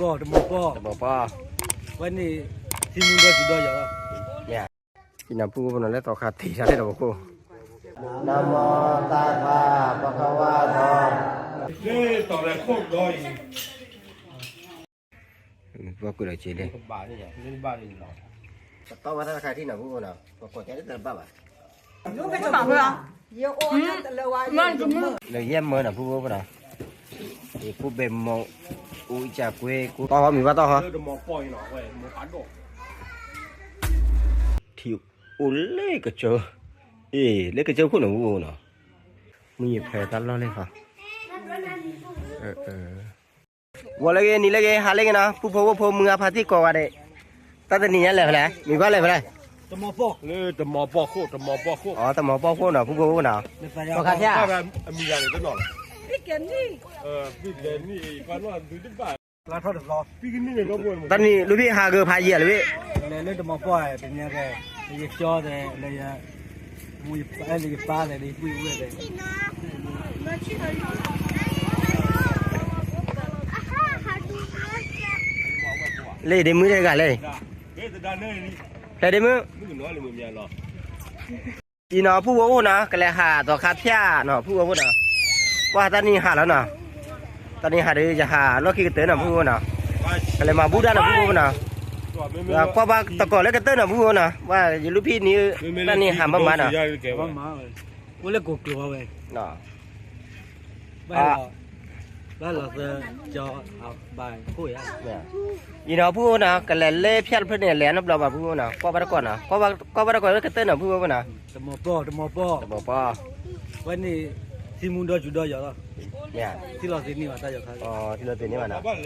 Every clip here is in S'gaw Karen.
တမီၤပီၢ်, တမီၤပီၢ်, ဝဲန့ၣ် ထံမူဒီစူၤဒီယီၤလီၤ. ယနီၤဖုဖိနီၤ လၢသီခါထံးတၢ်လၢတၢ်ဖီခိၣ်, နမီတၢ်ခါ ပကဝါထီၣ်, လၢတၢ်ဖီခိၣ်ဒီးအံၤ ပှၤကွံာ်ဒီးက့ၤလံ, ပတီၢ်ဘၣ်တၢ်တခါထံးနီၤဖုဖိနီၤ ပကိးကဲလၢတၢ်တဘၣ်ဘၣ် လၢယဲၢ်မၢနီၤဖုဖိဖိနီၤ, အံၤဖုဘဲမီၤ, အူကကွ့ကိးတီၢ်ဟီမံၤဘၣ်တီၢ်ဟီ, ထံအိၣ်လၢကစၢၢ်, အ့ၣ် လၢကစၢၢ်ခိၣ်နီၤဖုဖိနီၤ, မုၢ်ယဖဲတၢ်လီၢ်လံဟီ ဝီၤလၢဂ့ၤ နံၤလၢဂ့ၤ ဟါလၢဂ့ၤနီၤ ဖုဖိဝဲၢ်ဖိမုၢ်ဂၤဖါတံၢ်ကိးဂၤဒဲး, တၢ်တနံၤညါလဲၤဖဲလဲၣ် မံၤကွၢ်လဲၤဖဲလဲၣ်, တမီၤပီၢ်, တမီၤပီၢ်ခိၣ်, တမီၤပီၢ်ခိၣ်, အတမီၤပီၢ်ခိၣ်နီၤ ဖုဖိဝဲၢ်ဖိနီၤ, သီခါဖၠၣ်, အမံၤဂၤန့ၣ်တနီၤလီၤ, တနံၤလူၤဖံးဟးဂီၤဖးယံာ်လၢၤဘ့ၣ်, လၢတမီၤပီၢ်တနံၤဂၤ, လၢယကၠီသဲး လၢယ မူယပၢ်လၢယပၢ်သဲး လၢယပုၢ်ဝဲၢ်သဲး, လၢဒ့မုၣ်တဂၤလဲၣ်, ဖဲဒ့မုၣ်, အံၤနီၤ ဖုဖိဖိနီၤ ကလဲၤဟးသီခါဖၠၣ်နီၤ ဖုဖိဖိနီၤ, ကွၢ်တၢ်နံၤဟးလီၤနီၤ, တၢ်နံၤဟးဒီး ယဟးလီၢ်ခံကတၢၢ်နီၤ ဖုဖိနီၤ, ကလဲၤမၤဘူၣ်တၢ်နီၤ ဖုဖိဖိနီၤ, ကွၢ်ဘၣ်တကိးလၢကတၢၢ်နီၤ ဖုဖိနီၤ, ဝဲယလူၢ်ဖံးန့ၣ် တၢ်နံၤဟးမးမးနီၤ, အိၣ်လၢကိးကျိၤဝဲ ဘၣ်လီၤသၢကၠီဘၣ်ခိၣ်ယါ, အံၤနီၤ ဖုဖိနီၤ ကလဲၤလၢဖၠၣ်တဖျၢၣ်န့ၣ် လဲၤနီတဘျီဘၣ် ဖုဖိနီၤ, ကွၢ်ဘၣ်တကိးနီၤ, ကွၢ်ဘၣ်တကိးလၢကတၢၢ်နီၤ ဖုဖိနီၤ, တမီၤပီၢ်, တမီၤပီၢ်, တမီၤပီၢ်, ဝဲန့ၣ် ထံမူဒီစူၤဒီယီၤလီၤ, ထံလီၤသ့န့ၢ်ဘၣ်တၢ်ယီၤခါ, ထံလီၤသ့န့ၢ်ဘၣ်နီၤ,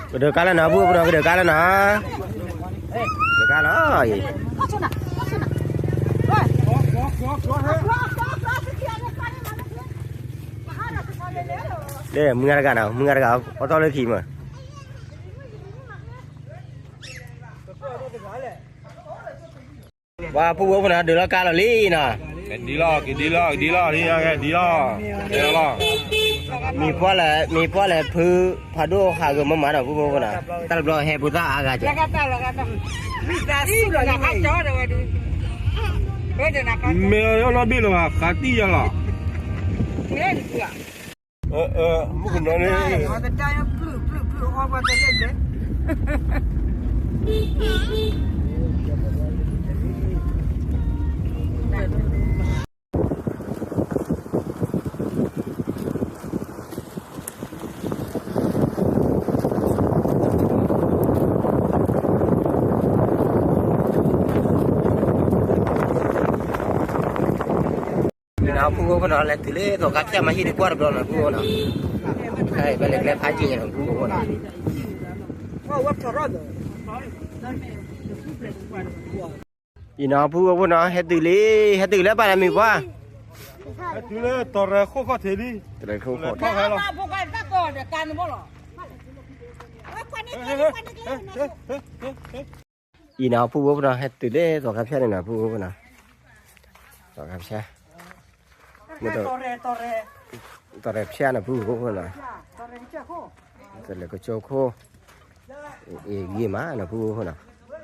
ကဒုးကါလၢနီၤ ဖုဖိနီၤ ကဒုးကါလၢနီၤ, ကဒုးကါလီၤ, လၢမုၢ်ဂၤတဂၤနီၤ မုၢ်ဂၤတဂၤ အီၣ်တီၢ်လၢခံမး ပှၤဖုဖိဖိနီၤ ဒုးလီၤကါလီၤလံနီၤ, ကဒံလီၤ ကဒံလီၤ ကဒံလီၤ ဒံလီၤ မ့ၢ်ပှၢ်လဲၣ် မ့ၢ်ပှၢ်လဲၣ် ဖုဖးဒိၣ်ဟးဂီၤမးမးနီၤ ဖုဖိဖိနီၤ, တၢ်တဘျီဟဲဖိသၣ်အါဂၤကဲ, မ့ၢ်အီၣ်လီၤဘ့ၣ်လီၤ ဃးတံၢ်ယၤလီၤ မုၣ်ကနီၤန့ၣ် ဖုဖိဖိနီၤ လဲၤတုၤလၢသီခါဖၠၣ်မး ဟံၣ်တကွၢ်တဘျီနီၤ ဖုဖိနီၤ, ဖဲလဲၤကျဲဖးယံာ်ညါနီၤ ဖုဖိဖိနီၤ, အံၤနီၤ ဖုဖိဖိနီၤ ဟဲတုၤလံ ဟဲတုၤလၢပၢ်လၢမံၤပှၢ်, ဟဲတုၤလၢတီၤရဲၣ်ခိၣ်ခီၣ်ထံးလံ, တီၤရဲၣ်ခိၣ်ခီၣ်ထံး အံၤနီၤ ဖုဖိဖိနီၤ ဟဲတုၤလၢသီခါဖၠၣ်န့ၣ်နီၤ ဖုဖိဖိနီၤ, သီခါဖၠၣ်, တီၤရဲၣ်ဖၠၣ်နီၤ ဖုဖိဖိနီၤ, တလဲၤကစိခိၣ်, အ့ၣ်ဂံၢ်မးနီၤ ဖုဖိဖိနီၤ အံၤန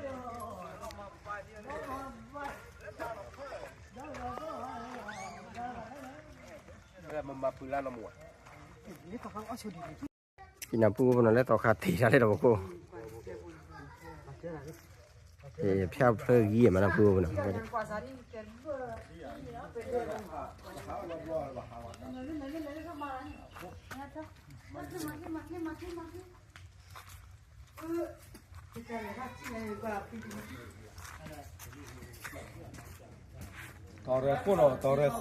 ီၤ ဖုဖိဖိနီၤ လၢသီခါထံးတၢ်လၢတၢ်ဖီခိၣ်, ဖၠၣ်ဖျၢၣ်ဂံၢ်မးနီၤ ဖုဖိဖိနီၤ, တီၤရဲၣ်ခိၣ်နီၤ တီၤရဲၣ်ခိၣ်နီၤ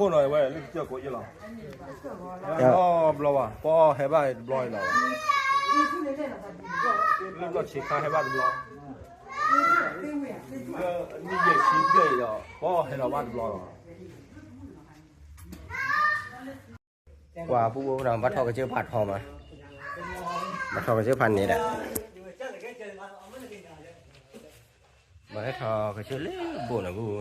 ဝဲလၢကစၢၢ်ကိးယဲၢ်လီၤ, ဟဲလီၤဘျီဘၣ် ပှၤဟဲဘၣ်တဘျီအံၤလီၤ, လၢဘျီဆံးခါဟဲဘၣ်တဘျီ, လၢနံၣ်ယဲၢ်ဆံဘျဲၣ်အံၤဒီး ပှၤဟဲလီၤဘၣ်တဘျီလီၤ. ပှၤဖုဖိဖိနီၤ ဘၣ်ထီၣ်ကစၢၢ်ဖးထီမး, ဘၣ်ထီၣ်ကစၢၢ်ဖးန့ၣ်ဒီး, မၤဟဲထီၣ်ကစၢၢ်လၢဘိၣ်နီၤ ပူၤနီၤ. လၢတဖျၢၣ်တဖ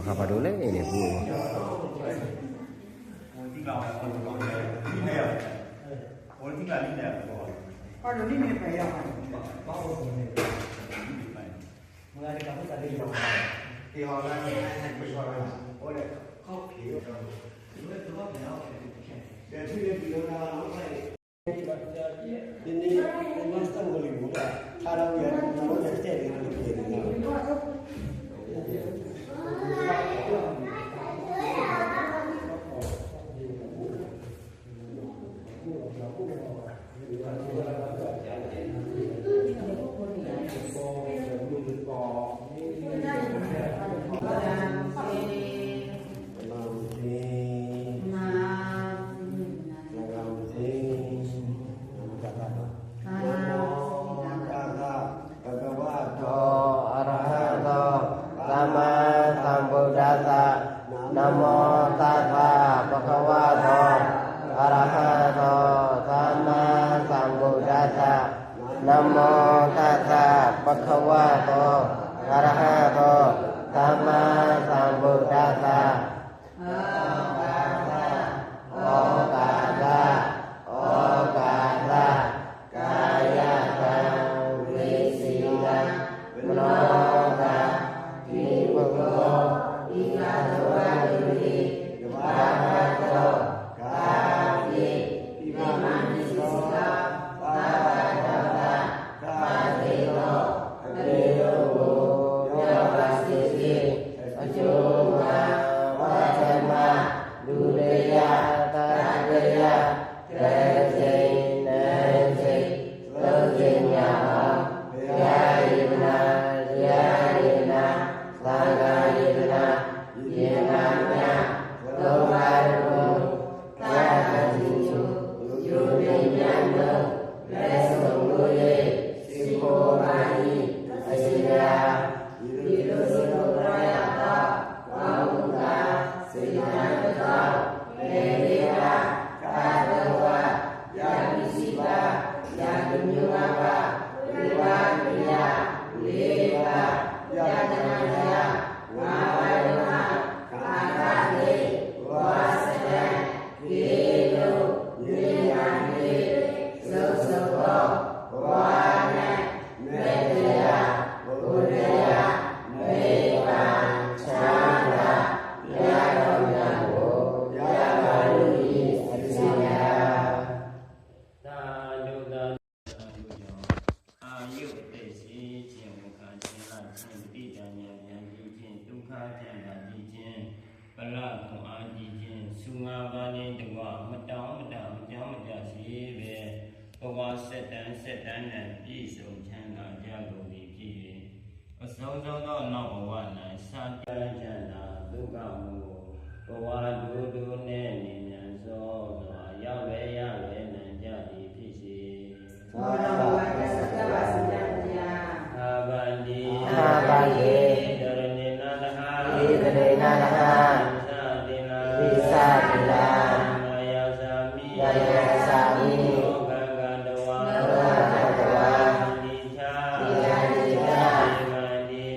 ျၢၣ်န့ၣ် ပူၤအိၣ်ဖိနီၤ. လၢဖုသီခါဖးဒိၣ်န့ၣ် ပူၤအိၣ်ဖိနီၤ. ဖုသီခါဖးဒိၣ်ထီၣ်လံ တၢ်ဖီခိၣ်လံ. ဖိကဒိၣ် ဖိ ဖိကဒိၣ်လၢပူၤနီၤ. အံၤနီၤ ပူၤနီၤ, ခဲအံၤဟဲထီၣ်ဘၣ် ဘၣ်လီၤသီခါနီၤ ပူၤနီၤ, အံၤသီခါဖးဒိၣ်လၢအံၤန့ၣ် ပူၤ နမောတသ်သ ဘဂဝါတော အရဟံ သမ္မာသမ္ဗုဒ္ဓသ်သ နမောတသ်သ ဘဂဝါတော အရဟံ သမ္မာသမ္ဗုဒ္ဓသ်သ နမောတသ်သ ဘဂဝါတော အရဟံ သမ္မာသမ္ဗုဒ္ဓသ်သ ဒုတိယ တတိယ တတိယ နှစ်ကြိမ် သုံးကြိမ်မြောက်အောင် ဘုရားယတနာ တရားယတနာ သံဃာယတနာ ယတနာများ သုံးပါးလုံးကို သာသနာ့ ယုံကြည်များတို့ လက်စုံကို စူးပို့ပါ၏အရှင်ဘုရား ယိုစိကရယသော ကောင်းမှုသာ စေတနာတစ်သောင်း ပယ်လေးပါး ခါသုံးပါး ယွၤပစ္စည်းပါး ယွၤတစ်မျိုးငါးပါး ဝေဝါကရိယာ လေးပါး ယွၤတနာတရား ငါးပါးလုံးဟာ ခါခါလေး ဝါစတန် ကင်းလို့ ငြိမ်းချမ်းရေး စုံစုံသော ဘဝနဲ့ မက်တရား ဘုဒ္ဓရာ နိဗ္ဗာန်ချမ်းသာ တရားတော်များကို ရပါလို့ သာဓု သာဓု သာဓု သာဓု အာယု အသက်ရှည်ခြင်း ဝတ်ခါခြင်း လခြင်း ပဋိသန္ဓေ ပြန်ကြီးခြင်း ဒုက္ခချမ်းသာကြီးခြင်း ဘလခွန်အားကြီးခြင်း ဆုငါးပါးနှင့်တကွ မတောင့်မတ မကြောင့်မကျစေဘဲ ဘဝဆက်တန်းဆက်တန်းနဲ့ ပြည့်စုံချမ်းသာကြကုန်သည်ဖြစ်၍ အဆုံးစွန်သောနောက်ဘဝ၌ ဆင်းရဲချမ်းသာဒုက္ခမို့ ဘဝဒို့ဒို့နဲ့ လျင်မြန်စွာစွာ ရောက်လွယ်ရလွယ်နိုင်ကြသည်ဖြစ်စေ။ မော်တော်မူဝဲ မြတ်စွာဘုရားပါစီညါ ဘုရား။ ခါဘၣ်လံ ခါဘၣ်လံ ဒရဏီနာတဟ ဒရဏီနာတဟ သီသီလ သီသီလ နမယသမိ နမယသမိ လောကဓာတ်ဝါ လောကဓာတ်ဝါ သီလံချ သီလံချ သီလံ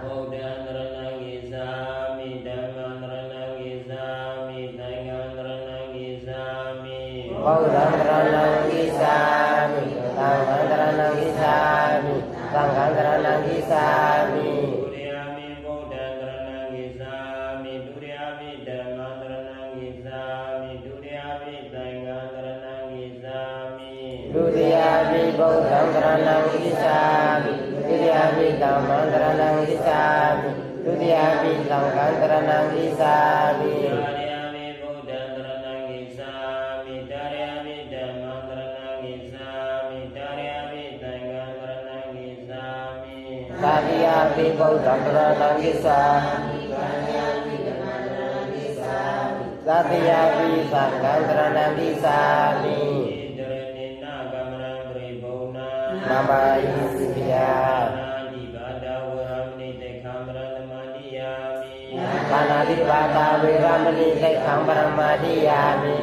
Buddhaṃ saraṇaṃ gacchāmi, dhammaṃ saraṇaṃ gacchāmi, saṅghaṃ saraṇaṃ gacchāmi. Buddhaṃ saraṇaṃ gacchāmi, dhammaṃ saraṇaṃ gacchāmi, saṅghaṃ saraṇaṃ gacchāmi. Dutiyampi buddhaṃ saraṇaṃ gacchāmi, dutiyampi dhammaṃ saraṇaṃ gacchāmi, dutiyampi saṅghaṃ saraṇaṃ gacchāmi. Dutiyampi buddhaṃ saraṇaṃ gacchāmi, dutiyampi dhammaṃ saraṇaṃ gacchāmi, dutiyampi saṅghaṃ saraṇaṃ gacchāmi. Tatiyampi buddhaṃ saraṇaṃ gacchāmi, tatiyampi dhammaṃ saraṇaṃ gacchāmi, tatiyampi saṅghaṃ saraṇaṃ gacchāmi. Tatiyampi buddhaṃ saraṇaṃ gacchāmi, tatiyampi saṅghaṃ saraṇaṃ gacchāmi. Tiṇṇanāgāmanaṃ paripuṇṇaṃ, mama iti siddhiyā. Pāṇādipātā veramaṇī sikkhāpadaṃ samādiyāmi. Pāṇādipātā veramaṇī sikkhāpadaṃ samādiyāmi.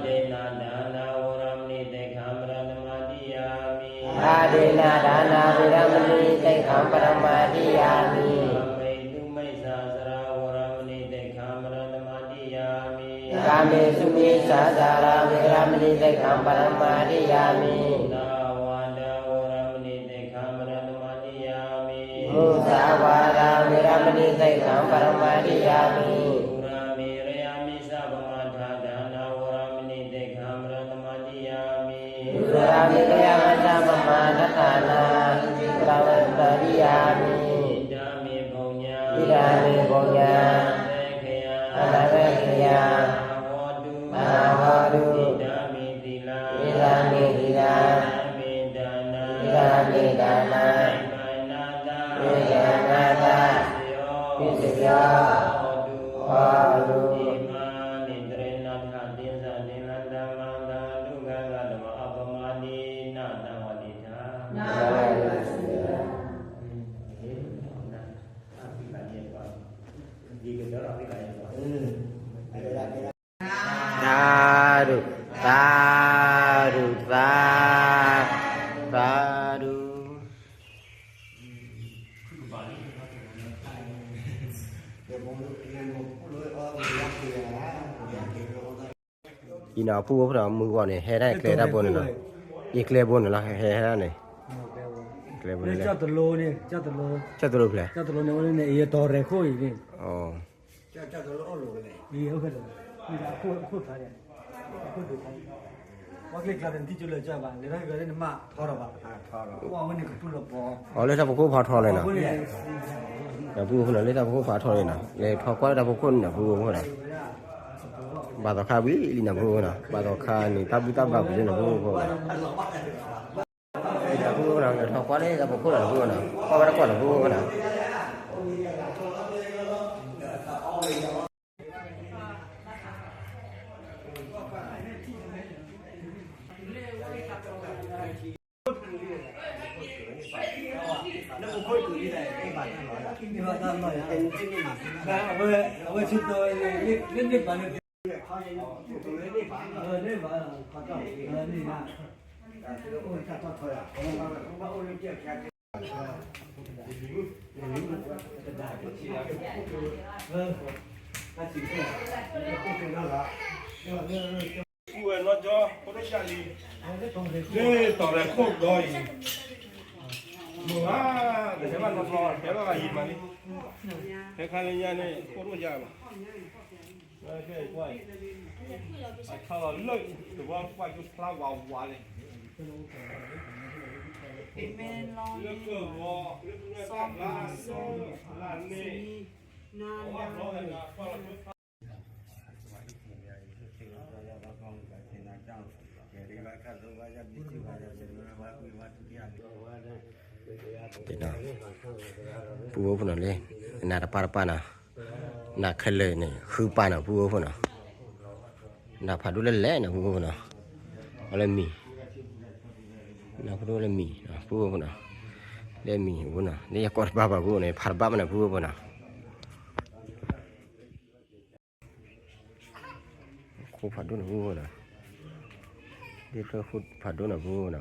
Adinnādānā veramaṇī sikkhāpadaṃ samādiyāmi. Adinnādānā veramaṇī sikkhāpadaṃ samādiyāmi. Kāmesu micchācārā veramaṇī sikkhāpadaṃ samādiyāmi. Kāmesu micchācārā veramaṇī sikkhāpadaṃ samādiyāmi. Musāvādā veramaṇī sikkhāpadaṃ samādiyāmi. Musāvādā veramaṇī sikkhāpadaṃ samādiyāmi. Surāmerayamajjapamādaṭṭhānā veramaṇī sikkhāpadaṃ samādiyāmi. Surāmerayamajjapamādaṭṭhānā veramaṇī sikkhāpadaṃ samādiyāmi. Idamā me puññaṃ, idamā me puññaṃ, anappakantaṃ, anappakantaṃ, mā hontu, mā hontu, idamā me sīlaṃ, idamā me sīlaṃ, idamā me dānaṃ, idamā me dānaṃ, nibbānātha, nibbānātha, nibbānātha, nibbānātha, mā hontu, mā hontu. သၢဓု, သၢဓု, သၢ, သၢဓု. အံၤနီၤ ဖုဖိနီၤ မုၢ်ဂီၤန့ၣ် ဟဲဒၣ်ကျဲတၢ်ဘိန့ၣ်လီၤ. ယကျဲဘိန့ၣ်လီၤ ဟဲဟဲဒၣ်န့ၣ်, ကျဲဘိန့ၣ်, ကၠီၣ်တလိန့ၣ် ကၠီၣ်တလိ, ကၠီၣ်တလိဖျဲၣ်, ကၠီၣ်တလိန့ၣ် အံၤတီၤရဲၣ်ခိၣ်အံၤန့ၣ်, အံၤအိၣ်ဖဲလဲၣ်, အံၤအခိၣ်ဖျါန့ၣ်, အခိၣ်ဒိၣ်ဖျါန့ၣ်, ပှၤကျဲကျါန့ၣ် နထံၣ်ကၠိလၢကၠီၣ်ဘၣ် လဲၤထီၣ်ကဒီးန့ၣ် နမ့ၢ်ထီထီၣ်ဘၣ်, အဝဲန့ၣ်ကပူၤလီၤပီၤ, အီၤလၢတၢ်ဖီခိၣ်ဖးထီလဲၣ်နီၤ, ဒီပုၢ်ဝဲၢ်ဖိနီၤ လၢတၢ်ဖီခိၣ်ဖးထီန့ၣ်နီၤ လဲၤထီၣ်ကွၢ်လၢတၢ်ဖီခိၣ်န့ၣ်နီၤ ပုၢ်ဝဲၢ်ဖိနီၤ, ဘၣ်သီခါဝံၤလံနီၤ ပုၢ်ဝဲၢ်ဖိနီၤ ဘၣ်သီခါန့ၣ် တၢ်ဘူၣ်တၢ်ဘါဝံၤလံနီၤ ပုၢ်ဝဲၢ်ဖိနီၤ. ဒီပုၢ်ဝဲၢ်ဖိနီၤ လဲၤထီၣ်ကွၢ်လၢတၢ်ဖီခိၣ်နီၤ ပုၢ်ဝဲၢ်နီၤ ကွၢ်ဝဲတၢ်ကွၢ်နီၤ ပုၢ်ဝဲၢ်ဖိနီၤ. ပူဝဲနီၢ်ကၠီ ဖိဒိၣ်ယၢ်လံ, လၢတီၤရဲၣ်ခိၣ်ဒီအံၤ, မုာ်ဧါ, တဟဲဘၣ်နီတဘျီ, ဟဲဘၣ်ဂၤယံၤမးလံ, ဟဲခါလၢညါန့ၣ် ဖိဒိၣ်ယၢ်လီၤ, အထါလီၤလၢ တဘျီကွၢ်ကၠိဖျါဝးဝးလံ, လၢကဝီၤ လၢကနၣ်ဖျါ, လၢန့ၣ် ပုၢ်ဝဲၢ်ဖိနီၤလၢ နၤတပၢ်တပၢ်နီၤ, နၤခဲလၢာ်န့ၣ် ဃုပၢ်နီၤ ပုၢ်ဝဲၢ်ဖိနီၤ, နၤဖးဒိၣ်လၢလဲၣ်နီၤ ပုၢ်ဝဲၢ်ဖိနီၤ, အီၤလၢမံၤ, နၤဖးဒိၣ်လၢမံၤ ပုၢ်ဝဲၢ်ဖိနီၤ, လၢမံၤအဃိနီၤ လၢယကိးတဘၣ်ဘၣ် ပုၢ်ဝဲၢ်န့ၣ် ဖးတဘၣ်မးနီၤ ပုၢ်ဝဲၢ်ဖိနီၤ. ခိၣ်ဖးဒိၣ်နီၤ ပုၢ်ဝဲၢ်နီၤ, ဒ်တၢ်ခိၣ်ဖးဒိၣ်နီၤ ပုၢ်ဝဲၢ်နီ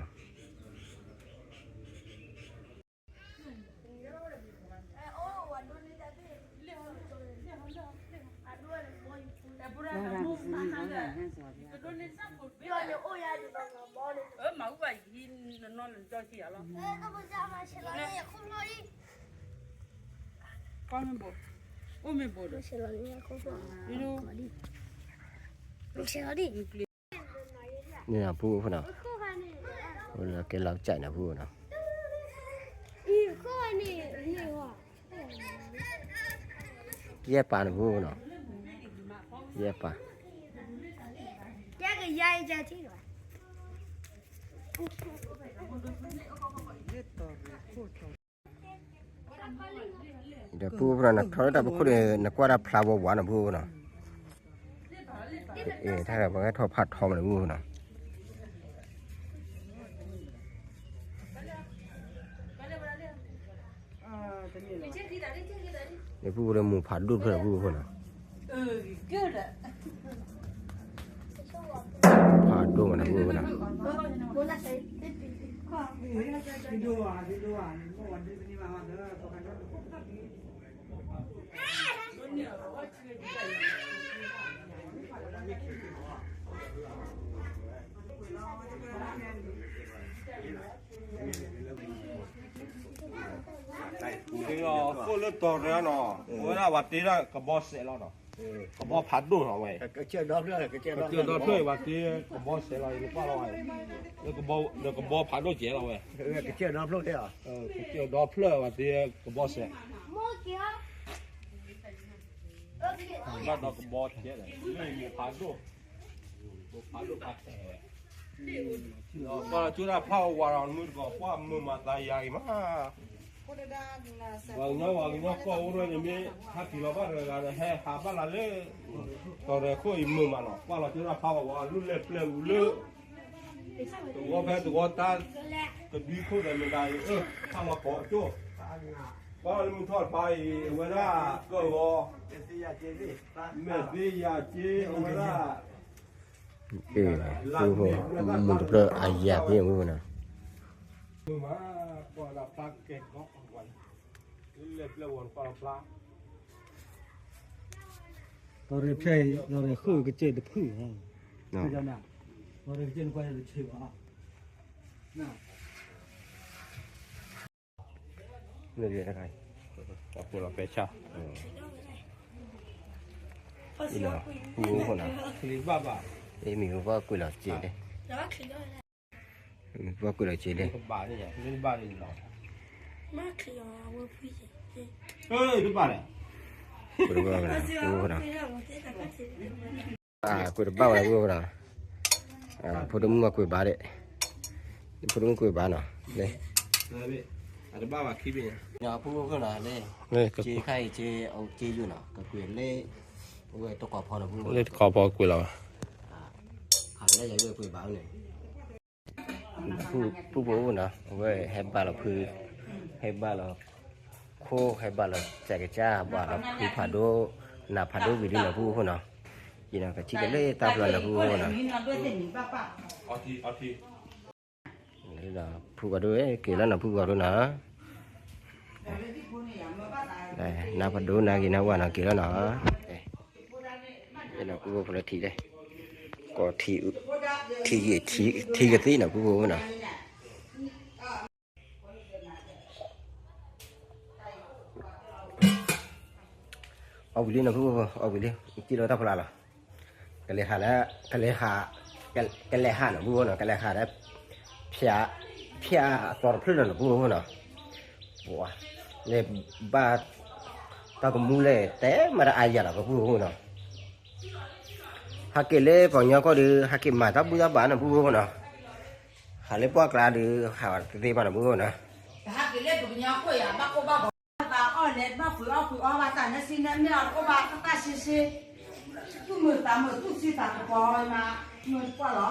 ၤ. န့ၣ်ဖုအိၣ်ဖဲနီၤ, ကဲလီၤကၠဲးန့ၣ်ဖုအိၣ်နီၤ, ယဲၢ်ပာ်န့ၣ်ဖုအိၣ်နီၤ, ယဲၢ်ပာ်, ဒီးဖုအိၣ်ဖဲနီၤ နထီၣ်လၢတၢ်ဖီခိၣ်န့ၣ် နကွၢ်တၢ်ဖျါဝါဝါနီၤဖုအိၣ်နီၤ, တၢ်ဂၤပှၤဟဲထီၣ်ဖးထီမးနီၤဖုအိၣ်နီၤ. ဖုအိၣ်လၢမူဖးဒိၣ်တဖျၢၣ်ဖုအိၣ်နီၤ, ဖးဒိၣ်မးနီၤဖုအိၣ်နီၤ. ဃိၣ်လၢတီၤရၢနီၤ, အဝဲဒၣ်ပှၤတ့ဒၣ်ကဘီစဲးလီၤနီၤ, ကဘီဖးဒိၣ်နီၤဝဲ, ကစၢၢ်ဒီဖျၢၣ်ပှၤတ့ကဘီစဲးလီၤ, နကွၢ်လီၤဝဲ, ဒီးကဘီဖးဒိၣ်ကဲလီၤဝဲ, ကစၢၢ်ဒီဖျၢၣ်ပှၤတ့ကဘီစဲး, ဘၣ်ဒီးကဘီစဲးဒီး မ့ၢ်မိၢ်ဖးဒိၣ်, မိၢ်ဖးဒိၣ်ဖးတဲာ်ဝဲ, ဒီးကွၢ်လီၤကၠိတၢ်ဖးဝါဝါဒီးမုၢ်တကိး ပှၢ်မုာ်မးသးယၤဂ့ၤမး, ပှၤကညီ ပှၤကညီကီၢ်အိၣ်ဒီးန့ၣ်မ့ၢ် ဟးက့ၤလီၤဘၣ်တဂၤဂၤဒီး ဟဲဟးဘၣ်လၢ တီၤရဲၣ်ခိၣ်အံၤမုာ်မးနီၤ, ကွၢ်လီၤကၠိတၢ်ဖးဝါဝါ လူၢ်လဲၢ်ပျဲၢ်အူလၢ သဝီဖဲသဝီတၢ် ကဒွံခိၣ်ဒီးမတၤအံၤ အၢ ဖးလီၤကိးကၠိ, ကွၢ်လီၤလၢမုၢ်ထီၣ်တဖၣ်အံၤ အဝဲဒၣ်ကၢၢ်ဂီၤ, မဲာ်သ့ယၤစ့ အဝဲဒၣ် မုၢ်တဖျၢၣ်အယၤဖဲမုၢ်နီၤ, မုၢ်မး ကွၢ်လီၤဖျါကဲကီး လဲၤပျဲၢ်ဝီၤကွၢ်လီၤဖျါ, တီၤရဲၣ်ဖျဲၣ်အံၤ တီၤရဲၣ်ခိၣ်ကစၢၢ်တဖုၣ်, တီၤရဲၣ်ကစၢၢ်နကွၢ်တဆ့ဘၣ်, ပှၤကွၢ်လီၤပဲဆါ, ပူဖိနီၤ, မ့ၢ်ပှၤကွၢ်လီၤစ့လဲၣ်, မ့ၢ်ပှၤကွၢ်လီၤစ့လဲၣ်, တဘၣ်န့ၣ်, တဘၣ်န့ၣ်, ပူဖိနီၤ, ကွၢ်တဘၣ်ဝဲပူဖိနီၤ, ဖိတမုၣ်ကွၢ်ဘၣ်ဒဲး, ဖိတမုၣ်ကွၢ်ဘၣ်နီၤ, လၢ တဘၣ်ဘၣ်ခံဘ့ၣ်ညါ, ဖိဖိနီၤ, လၢ စ့ခါအံၤ စ့ယိာ်နီၤ ကကွၢ်လၢ အဝဲတကိးဖီနီၤ ဖိဖိ, လၢတကိးဖီကွၢ်လီၤ, ခးလၢယၤကွၢ်ဘၣ်န့ၣ် ဖုဖိအိၣ်နီၤ အဝဲဟဲဘၣ်လီၤဖု, ဟဲဘၣ်လီၤခိၣ် ဟဲဘၣ်လီၤစဲးကစၢ် ဘၣ်လီၤဖုဖးဒိၣ် နးဖးဒိၣ်ဝံၤလံနီၤ ဖုဖိနီၤ, ယနီၤကထံၣ်ကလၢတၢ်ဖျါနီၤ ဖုဖိနီၤ, ဖုဖိဒိၣ်က့ၤလီၤနီၤ ဖုဖိဒိၣ်နီၤ, နးဖးဒိၣ်နးဂ့ၤနးဝါနီၤ က့ၤလီၤနီၤ, ဖုဖိဖျၢၣ်ထံၣ်လဲၣ်, ကီးထံ ထံဂ့ၤ ထံကသ့ၣ်နီၤ ဖုဖိနီၤ အီၣ်ဝံၤလံနီၤ ဖုဖိ အီၣ်ဝံၤလံ က့ၤလီၤတၢ်ဖျါလီၤ, ကလဲၤဟးလၢ ကလဲၤဟး ကလဲၤဟးနီၤ ဖုဖိနီၤ ကလဲၤဟးလၢ ဖၠး ဖၠးအသီတဖျၢၣ်လီၤနီၤ ဖုဖိနီၤ, ပှၤ လဲၤဘၣ် တၢ်ကမူလဲၣ် တဲမၤတၢ်အါယၤလီၤ ဖုဖိနီၤ, ဟးက့ၤလၢပှၤကညီကီၢ်ဒီး ဟးက့ၤမၤတၢ်ဘူၣ်တၢ်ဘါနီၤ ဖုဖိနီၤ, ဟးလၢပှၢ်ကျါဒီး ဟးတသ့ဘၣ်နီၤ ဖုဖိနီၤ, ဟးက့ၤလၢပှၤကညီကီၢ်ယၤ ဘၣ်ကိၢ်ဘၣ်ဂီၤ ဘၣ်အီၣ်လဲၤ ဘၣ်ပှ့ၤအီၣ်ပှ့ၤအီဘၣ်တၢ် နစံးနမ့ၢ်အီၤတအိၣ်ဘၣ်တၢ်ရှဲရှဲ, သူၣ်မုာ်သးမုာ် သူၣ်ဆံးသးကပီၤမး, မုာ်ကွၢ်လီၤ,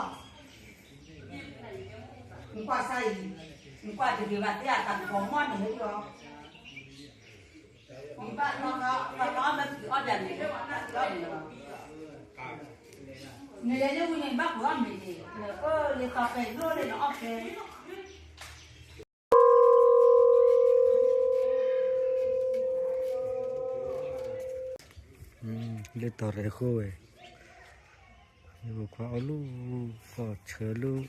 နကွၢ်စၢ်အံၤ, နကွၢ်တဂ့ၤဘၣ်သ့ၣ်အသးကပီၤမီၢ်န့ၣ်လီၤ, နဘၣ်လီၤလီၤမ့ၢ်ပှ့ၤအီၣ်ဒၣ်န့ၣ်, နလဲၤလၢဝံၤန့ၣ် ဘၣ်ပှ့ၤအီၣ်မ့ၤန့ၣ်, နအၢလၢသီဖဲ လိၣ်လၢနအီၣ်ဖဲ လၢတီၤရဲၣ်ခိၣ်ဝဲ, ယဖိခွါအီၣ်လူၢ် ကီၢ်ဆၢလူၢ်,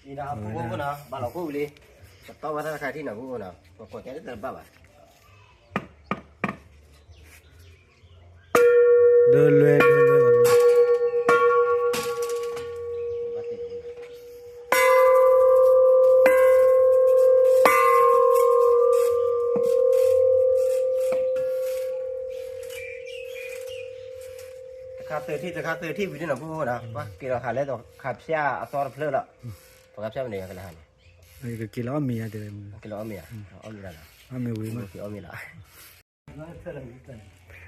အံၤနီၤ ဖုဖိနီၤ ဘၣ်လီၤခိၣ်ဝံၤလံ, ပတီၢ်ဝဲတၢ်တခါထံၣ်နီၤ ဖုဖိနီၤ ပကိးကဲတၢ်တဘၣ်ဘၣ် လွဲလွဲလွဲ တခါသၢထံၣ် တခါသၢထံၣ်ဝံၤန့ၣ်နီၤ ပူဖိနီၤ ပှၤက့ၤလီၤဟးလၢ သီခါဖၠၣ်အသီတဖျၢၣ်လီၤ သီခါဖၠၣ်မနုၤကလဲၤဟးန့ၣ် က့ၤလီၤအီၣ်မ့ၤယါတဲဝဲ က့ၤလီၤအီၣ်မ့ၤဧါ အီၣ်မ့ၤလီၤ က့ၤအီၣ်မ့ၤလီၤ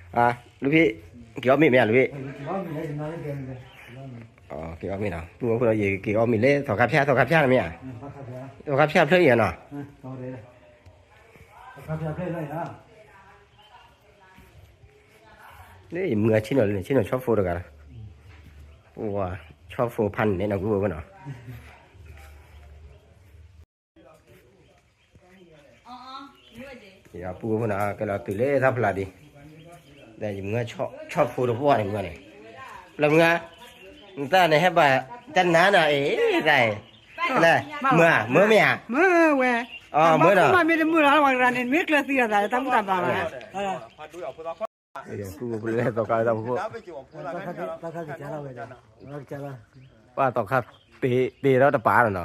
အါ လူဖံး က့ၤအီၣ်မ့ၤမ့ၢ်ဧါ လူဖံး က့ၤအီၣ်မ့ၤနီၤ ပူဖိဒီး ယက့ၤအီၣ်မ့ၤလၢ သီခါဖၠၣ် သီခါဖၠၣ်န့ၣ်မ့ၢ်ဧါ သီခါဖၠၣ်ဖျၢၣ်အံၤဧါနီၤ လၢယမုၢ်ဂၤဆ့ၣ်နီၤလၢန့ၣ် ဆ့ၣ်နီၤဆီဖိတဂၤလီၤ ပှၤ ဆီဖိဖးန့ၣ်နီၤ ပူဖိနီၤ ပူဖိနီၤ ကဲလီၤတုၤလၢတၢ်ဖီလာ်ဒံး ဒီးယမုၢ်ဂၤဆီဖိတပှၢ်န့ၣ်မုၢ်ဂၤန့ၣ် လၢမုၢ်ဂၤ နတၢ်န့ၣ်ဟဲဘၣ်တနၤနီၤ အ့ၣ် တၢ်အံၤ မုၢ်ဧါ မုၢ်မ့ၢ်ဧါ မုၢ်ဝဲ အမုၢ်နီၤ မ့ၢ်တမုၢ်လီၤ ဝဲကရၤန့ၣ် မ့ၢ်ကျၢၤသံဒီးသး တၢ်မုၢ်တၢ်ဘၣ်ဘၣ် ပှၤသီခါတ့ တ့ထီၣ်တပၤလီၤနီၤ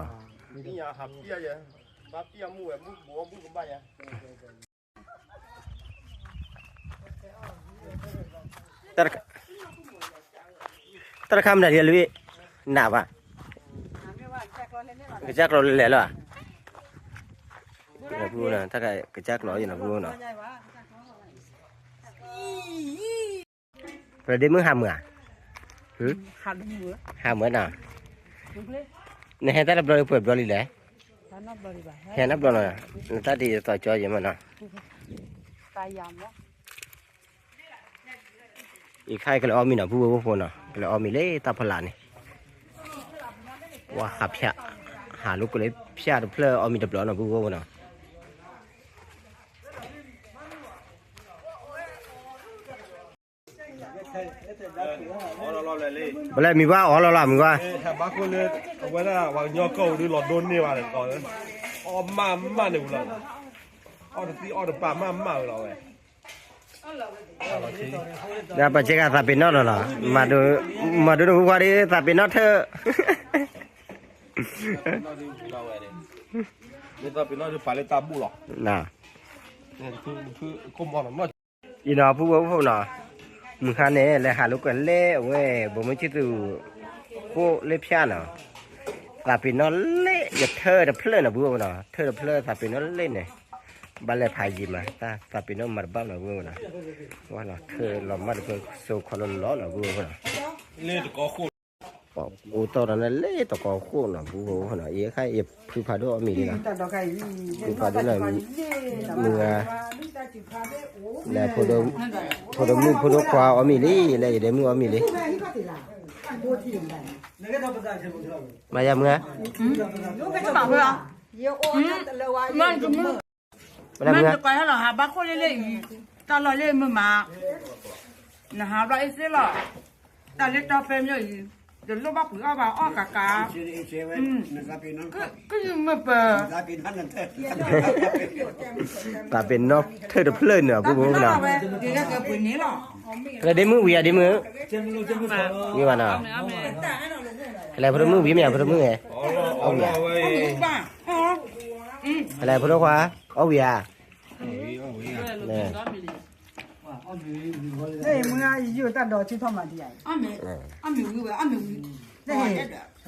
တၢ်တခါမနုၤဒ်လဲၣ် နးဘၣ် ကစၢ်ကျီၤလဲၤလၢၤဘၣ် တၢ်ကစၢ်ကျီၤယနီၤ ပူဖိနီၤ ပဒ့မုၢ်ဟးမုၢ်ဧါ ဟးမုၢ်နီၤ နဟဲတၢ်တဘျီလံ ပှဲၤဘျီလံလဲၣ် ဟဲနီတဘျီနီၤ နတၢ်ဒ်သိးကၠီယဲမ့ၢ်နီၤ အံၤခါအံၤကလဲၤအီၣ်မ့ၤနီၤ ပူဖိဖိနီၤ ကလဲၤအီၣ်မ့ၤလၢတၢ်ဖီလာ်န့ၣ် ပှၤဟးဖၠၣ် ဟးလိာ်ကွဲလၢဖၠၣ်တဖျၢၣ်အီၣ်မ့ၤတဘျီနီၤ ပူဖိဖိနီၤ ပလဲၤမံၤဘၣ်အီၣ်လီၤလီၤမံၤဘၣ် အဝဲဒၣ်ပှၤကညီကီၢ်ပူၤဒုးလီၤဒိန့ၢ်ဘၣ်ဒီး အီၣ်မးမးန့ၣ်ဝံၤလီၤ အီၣ်တသံအီၣ်တပၤမးမးဝံၤလီၤဝဲ ဒီးပှၤစ့ကၤသးပ့ၤနီၣ်လီၤလီၤ မၤဒိၣ်နဖိခွါဒ်သးပ့ၤနီၣ်ထၢၣ် မ့ၢ်သးပ့ၤနီၣ်ဒုးပာ်လၢတၢ်ဘူၣ်လီၤ အံၤနီၤ ပူဖိဖိနီၤ မုၢ်ဟါန့ၣ် လဲၤဟးလိာ်ကွဲလဲၣ်အဝဲ ဘိၣ်မုၢ်ဆံသူး ဃိၣ်လၢဖၠၣ်နီၤ သးပ့ၤနီၣ်လဲၣ် ယထၢၣ်တဖျၢၣ်နီၤ ပူဖိနီၤ ထၢၣ်တဖျၢၣ်သးပ့ၤနီၣ်လဲၣ်န့ၣ် ဘၣ်လဲၤဖးယံၤမး သးပ့ၤနီၣ်မၤတဘၣ်နီၤ ပူဖိနီၤ ဝဲလီၤထၢၣ်လီၤမၢ်တဖျၢၣ်စိခီလီၤလီၤနီၤ ပူဖိနီၤ လၢတကီၢ်ဃိၣ် အိၣ်တီၢ်ဒီးလၢတကီၢ်ဃိၣ်နီၤ ပူဖိနီၤ အံၤခါအံၤဖုဖးဒိၣ်အီၣ်မ့ၤလံနီၤ ဖုဖးဒိၣ်လၢ မုၢ်ဂၤ လၢ ဖိဒိၣ်မုၣ်ဖိဒိၣ်ခွါအီၣ်မ့ၤလံ လၢယဒဲမုၣ်အီၣ်မ့ၤလံ မၤယၤမုၢ်ဧါ မ့ၢ်တကီၢ်ဟဲလီၤဟးဘၣ်ခိၣ်လၢလၢအံၤ တၢ်လီၢ်လၢမုၢ်မး နဟးဘျီအ့စ့လီၤ တၢ်လၢတီဖဲမ့ၢ်အံၤ တလိၣ်ဘၣ်ပှ့ၤအီၣ်ဘၣ်အီၣ်ကးကး ကမ့ၢ်ပၢၤ သးပ့ၤနီၣ်ထၢၣ်တဖျၢၣ်န့ၣ် ပူဖိနီၤ ကဲဒ့မုၣ်ဝံၤဧါ ဒ့မုၣ် ဝံၤဘၣ်နီၤ ကလဲၤဖိဒိၣ်မုၣ်ဝံၤမ့ၢ်ဧါ ဖိဒိၣ်မုၣ် အီၣ်ဝံၤဧါ ကလဲၤဖိဒိၣ်ခွါ အီၣ်ဝံၤဧါ မုၢ်ဂၤ ယိၣ်တၢ်ဒီးဆူထီၣ်မၤဒံးဧါအံၤ ပ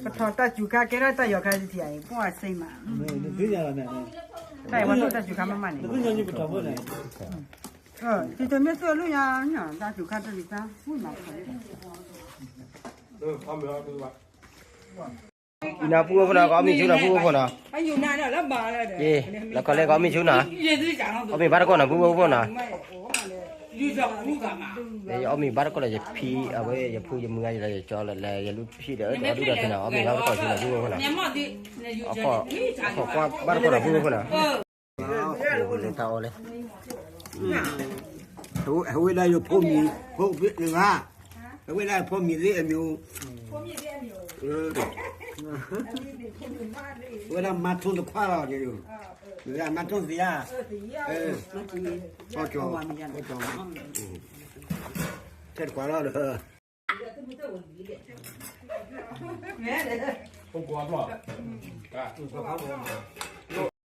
ထီၣ်တၢ်စူၤခါ ကဲထီၣ်တၢ်ယီၤခါတထံၣ်ဧါအံၤ ပှၤစ့မး တၢ်အံၤဝဲထီၣ်တၢ်စူၤခါမးမးန့ၣ် တမ့ၢ်သူၣ်အလုၢ်ညါ တၢ်စူၤခါတလံၤသၢ ဝံၣ်မး အံၤနီၤ ပူဖိဖိနီၤ ကအီၣ်မ့ၤဆူနီၤ ပူဖိဖိနီၤ လီၤခီလၢကအီၣ်မ့ၤဆူနီၤ အီၣ်မ့ၤဘၣ်တကိးနီၤ ပူဖိဖိနီၤ ယအီၣ်မ့ၤဘၣ်တကိးဒီးယဖံ အဝဲယဖုယမုၢ်ဂၤ ယလီၤယကၠီလီၤ လၢယလူၤဖံဒီး အီၣ်ဒုၣ်ဒီးဖံနီၤ အီၣ်မ့ၤဘၣ်တကိးဆူနီၤ ပူဖိဖိနီၤ အခီၣ်ကွၢ်ဘၣ်တကိးနီၤ ပူဖိဖိနီၤ အဝဲဒၣ်ယဖိမံၤ ဖိမံၤတဂၤ အဝဲဒၣ်ဖိမံၤသ့ၣ်အမျိုး အဝဲဒၣ်မါထိၣ်တခွါလီၤ ဝဲဒၣ်မါထိၣ်သ့ဧါ ကၠီ ကၠီ ကၠီ ထဲတကွၢ်လီၤ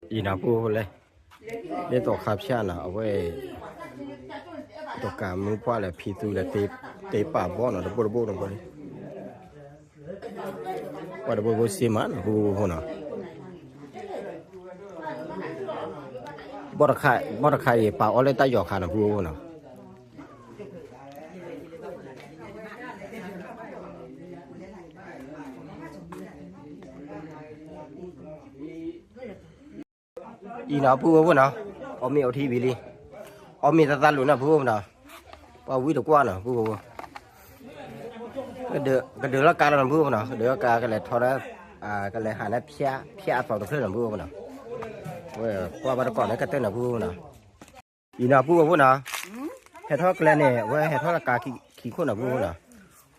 ဒီး အံၤနၤပူဖိလဲၣ်, မ့ၢ်သီခါဖၠၣ်နီၤ အဝဲ တကးမုၢ်ပှၢ်လၢဖံသူလၢ တ့ပာ်ဘီၣ်နီၤ တဘိတဘိတဘိန့ၣ် ပှၤတဘိဘိစ့မးနီၤ ပူဖိနီၤ, ဘီၣ်တခါအံၤ ပာ်အီၤလၢတၢ်ယီၤခါနီၤ ပူဖိနီၤ. အံၤနီၤ ပူဖိနီၤ, အီၣ်မ့ၤအီထံဝံၤလံ, အီၣ်မ့ၤသးသးလိာ်နီၤ ပူဖိနီၤ, ပှၤဝံတကွၢ်နီၤ ပူဖိ, ကဒုးလီၤကါလီၤနီၤ ပူဖိနီၤ, ကဒုးလီၤကါကလဲၤထီၣ်ဒီး ကလဲၤဟးန့ၢ်ဖၠၣ်အသီတဖျၢၣ်နီၤ ပူဖိနီၤ, ဝဲကွၢ်ဘၣ်တကိးန့ၣ်ကတၢၢ်နီၤ ပူဖိနီၤ. အံၤနီၤ ပူဖိနီၤ, ဟဲထီၣ်ကျဲန့ၣ် အဝဲဟဲထီၣ်လၢကါခံခိၣ်နီၤ ပူဖိနီၤ,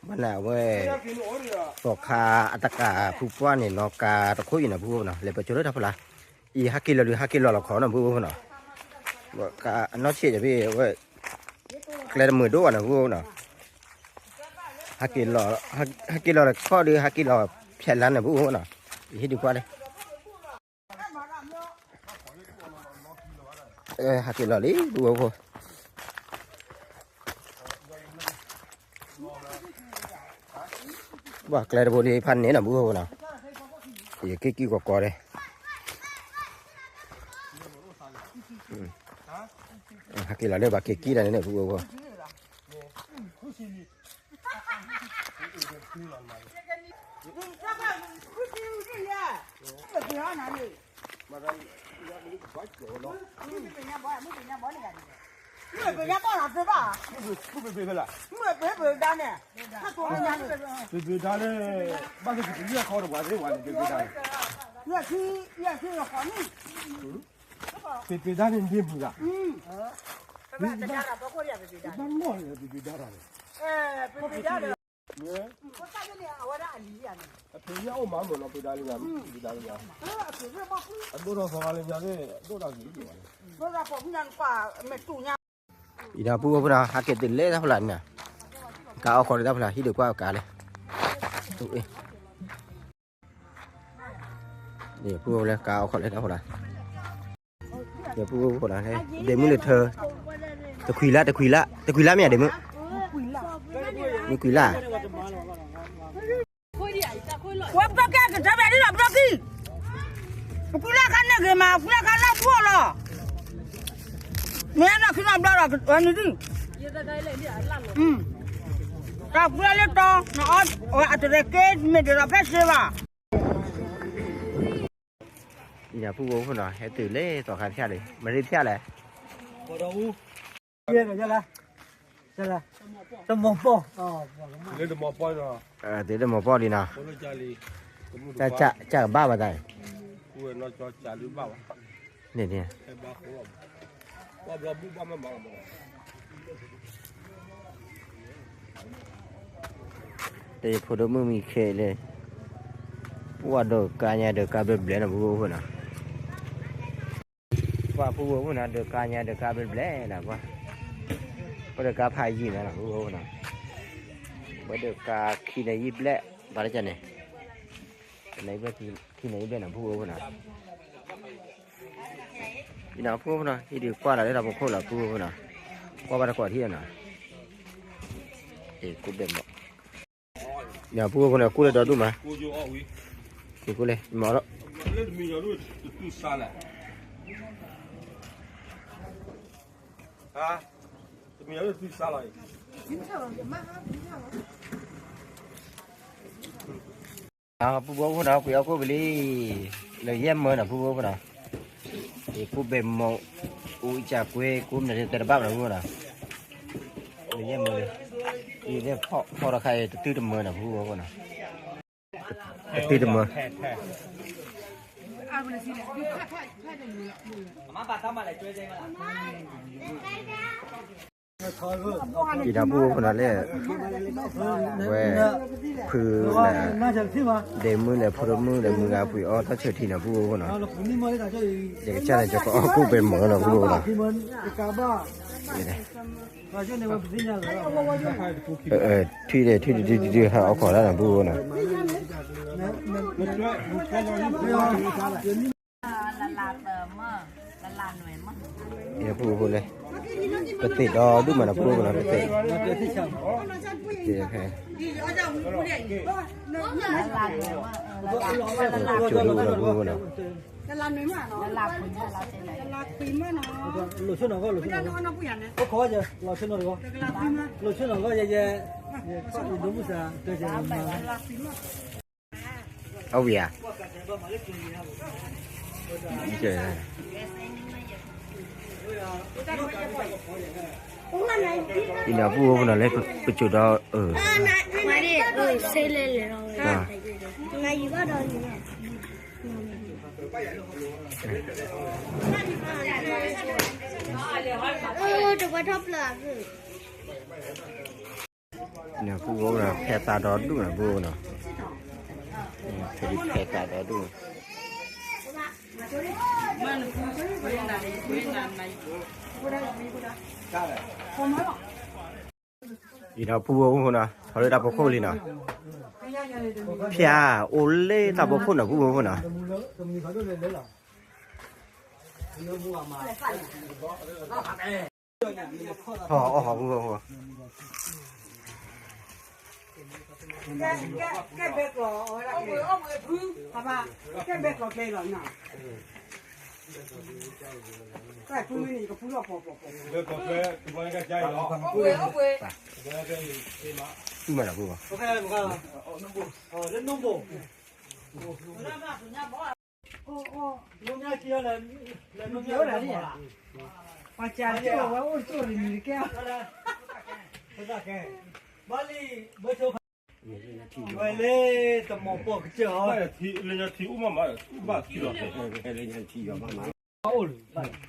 ဘၣ်န့ၣ်အဝဲ သီခါအတကးဖုပှၢ်န့ၣ် လီၤကါတခိၣ်အံၤနီၤ ပူဖိနီၤ, လဲၤပကၠိလၢတၢ်ဖီလာ်, အံၤဟဲက့ၤလီၤဒုး ဟဲက့ၤလီၤလီၤခီနီၤ ပူဖိနီၤ, အနီၢ်ဆံးဖဲဝဲ ကျဲတမုာ်ဒိၣ်ဘၣ်နီၤ ပူဖိနီၤ, ဟဲက့ၤလီၤ ဟဲက့ၤလီၤလီၤခီဒုး ဟဲက့ၤလီၤဖဲလါန့ၣ် ပူဖိနီၤ, ယဟ့ၣ်ဒုးကွၢ်လၢ ဟဲက့ၤလီၤလံ ပူဖိဖိ, ဘၣ်ကျဲတဘိလံဖးန့ၣ်နီၤ ပူဖိဖိနီၤ, ယက့ၤကံၢ်ကီကီဒဲး, ဟဲက့ၤလီၤလၢဘၣ်က့ၤကံၢ်တၢ်န့ၣ် ပူဖိဖိ ပ့ၤပ့ၤဒါန့ၣ် ဘၣ်သ့ၣ်သ့ၣ်ပယီၤခီတပှၤသ့ၣ်ဝဲန့ၣ် ပ့ၤပ့ၤဒါန့ၣ် ပ့ၤပ့ၤဒါန့ၣ်ဒ့မုၢ်ဂၤ ဘၣ်မီၢ်န့ၣ် ပ့ၤပ့ၤဒါတၢ်န့ၣ် အဖံးယအိၣ်မးမုာ်လီၤ ပ့ၤဒါလၢညါ ပ့ၤဒါလၢညါ အဒိၣ်ထီၣ်သီလၢညါသ့ၣ် အဒိၣ်တၢ်သ့ၣ်လီၤ အံၤဒီးပူဖိဖိနီၤ ဟးက့ၤတုၤလၢတၢ်ဖီလာ်န့ၣ်, ကါအီၣ်ခီလၢတၢ်ဖီလာ် ဟံၣ်ဒုးကွၢ်ကါလဲၣ်, ပူဖိလၢကါအီၣ်ခီလၢတၢ်ဖီလာ်, ပူဖိနီၤ ဒ့မုၣ်လၢထၢ, တခွံလါ တခွံလါ တခွံလါမ့ၢ်ဧါ ဒ့မုၣ်, မ့ၢ်ခွံလါ ဝဲပျီကဲကတၢၢ်ဘၣ်ဒ်လီၤပျီကံ, ပကွံလၢခါန့ၢ်ဂ့ၤမး ပကွံလၢခါလၢပှီၢ်လီၤ, မ့ၢ်အဲၣ်ဒိးခံနီတဘျီဒီး နဒုး, တၢ်ပှီၢ်လၢတီ နအီၣ်အတရဲက့ မ့ၢ်ဒ်ဒီးဖဲစ့ဘၣ်. ယၤပူဖိဖိနီၤ ဟဲတုၤလၢသီခါဖၠၣ်လံ မရ့ဖၠၣ်လဲၣ် တမီၤပီၢ်, တမီၤပီၢ်လံနီၤ, ကဘၣ်ဘၣ်တၢ်, န့ၣ်န့ၣ်, တဖိဒိၣ်မုၣ်မံၤခဲလၢာ်, ပှၤဒိးကါညါဒိးကါဘျဲၣ်ဘျဲၣ်နီၤ ပူဖိဖိနီၤ ပှၤပူဖိဖိနီၤ ဒိးကါညါဒိးကါဘျဲၣ်ဘျဲၣ်နီၤ ပှၤ, ပှၤဒိးကါဖးယံာ်မးနီၤ ပူဖိဖိနီၤ, ပှၤဒိးကါခံနံၣ်ယံာ်ဘျဲၣ် ဘၣ်တကန့ၣ်, ခံနံၣ်ယံာ်ဘျဲၣ်နီၤ ပူဖိဖိနီၤ, အံၤနီၤ ပူဖိဖိနီၤ ဟံၣ်ဒုးကွၢ်လီၤလၢတၢ်ဖီခိၣ်လီၤ ပူဖိဖိနီၤ, ကွၢ်ဘၣ်တကိးထံၣ်လီၤနီၤ, အ့ၣ် ကူၣ်ဘဲမီၣ် ယၤပူဖိဖိန့ၣ် ကူၣ်လၢဒီဒူၣ်မး, ကူၣ်လဲၣ် မီၣ်လီၤ, ပူဖိဖိနီၤ ကွံာ်အီၣ်ကူၣ်ပလံ, လၢယဲၢ်မၢနီၤ ပူဖိဖိနီၤ, အ့ၣ် ကူၣ်ဘဲမီၣ်, အူအကၢ်ကွ့ ကူၣ်မနုၤတဲတဘၣ်မး ပူဖိနီၤ, လၢယဲၢ်မၢလံ, အံၤဖီၣ်တခါအံၤ တတုၤတမၢနီၤ ပူဖိဖိနီၤ တတုၤတမၢ ယဒီပုၢ်ဝဲၢ်ဖိနီၤလၢ ဝဲ ဖုလဲၣ် ဒ့မုၣ်လဲၣ် ဖိဒိၣ်မုၣ်လဲၣ် မုၢ်ဂၤပှ့ၤအီၣ်ထီၣ်ဆၢထံနီၤ ပုၢ်ဝဲၢ်ဖိနီၤ, ယကစၢ်န့ၣ် ယကအီၣ်ကူၣ်ဘဲမီၣ်နီၤ ပုၢ်ဝဲၢ်ဖိနီၤ, တကးဘၣ် ထွံၣ်ဒဲး ထွံၣ်ဒဲး ထွံၣ်ဒဲး ထွံၣ်ဒဲး ဟဲအီၣ်ခိးတၢ်နီၤ ပုၢ်ဖိနီၤ. ပုၢ်ဖိလဲၣ် ပသ့ၣ်ဒီဒူၣ်မးနီၤ ပုၢ်ဖိနီၤ ပသ့ၣ် ကၠိဒိၣ်ဒီးပုၢ်ဖိနီၤ. အဝံၤဧါ. အံၤနီၤ ပုၢ်ဖိနီၤ လၢပကၠိဒီး အၢ တဝဲထီၣ်ပျၢၤ န့ၣ် ပုၢ်ဖိနီၤ ဖဲသးဒီဒူၣ်နီၤ ပုၢ်ဖိနီၤ. ဖဲသးဒီဒူၣ်. အံၤဒီးပုၢ်ဖိနီၤ ထီၣ်လၢတၢ်ဖီခိၣ်လံနီၤ. ဖၠါအိၣ်လၢတၢ်ဖီခိၣ်နီၤ ပုၢ်ဖိနီၤ. ဟီၣ်အီၣ်ဟီၣ်ဖိဖိဖိ မ့ၢ်နီၤ ပုၢ်ဖိ ပှၤကၢ်ကၠီ ဝဲအိၣ်တကၠိၢ်တမံၤတကဲ ဝဲလၢတမီၤပီၢ်ကစၢၢ်ဟီ အိၣ်လၢ နီၢ်နီၢ်န့ၣ်ထီၣ်သီထံဘၣ်အိၣ်လံ ပ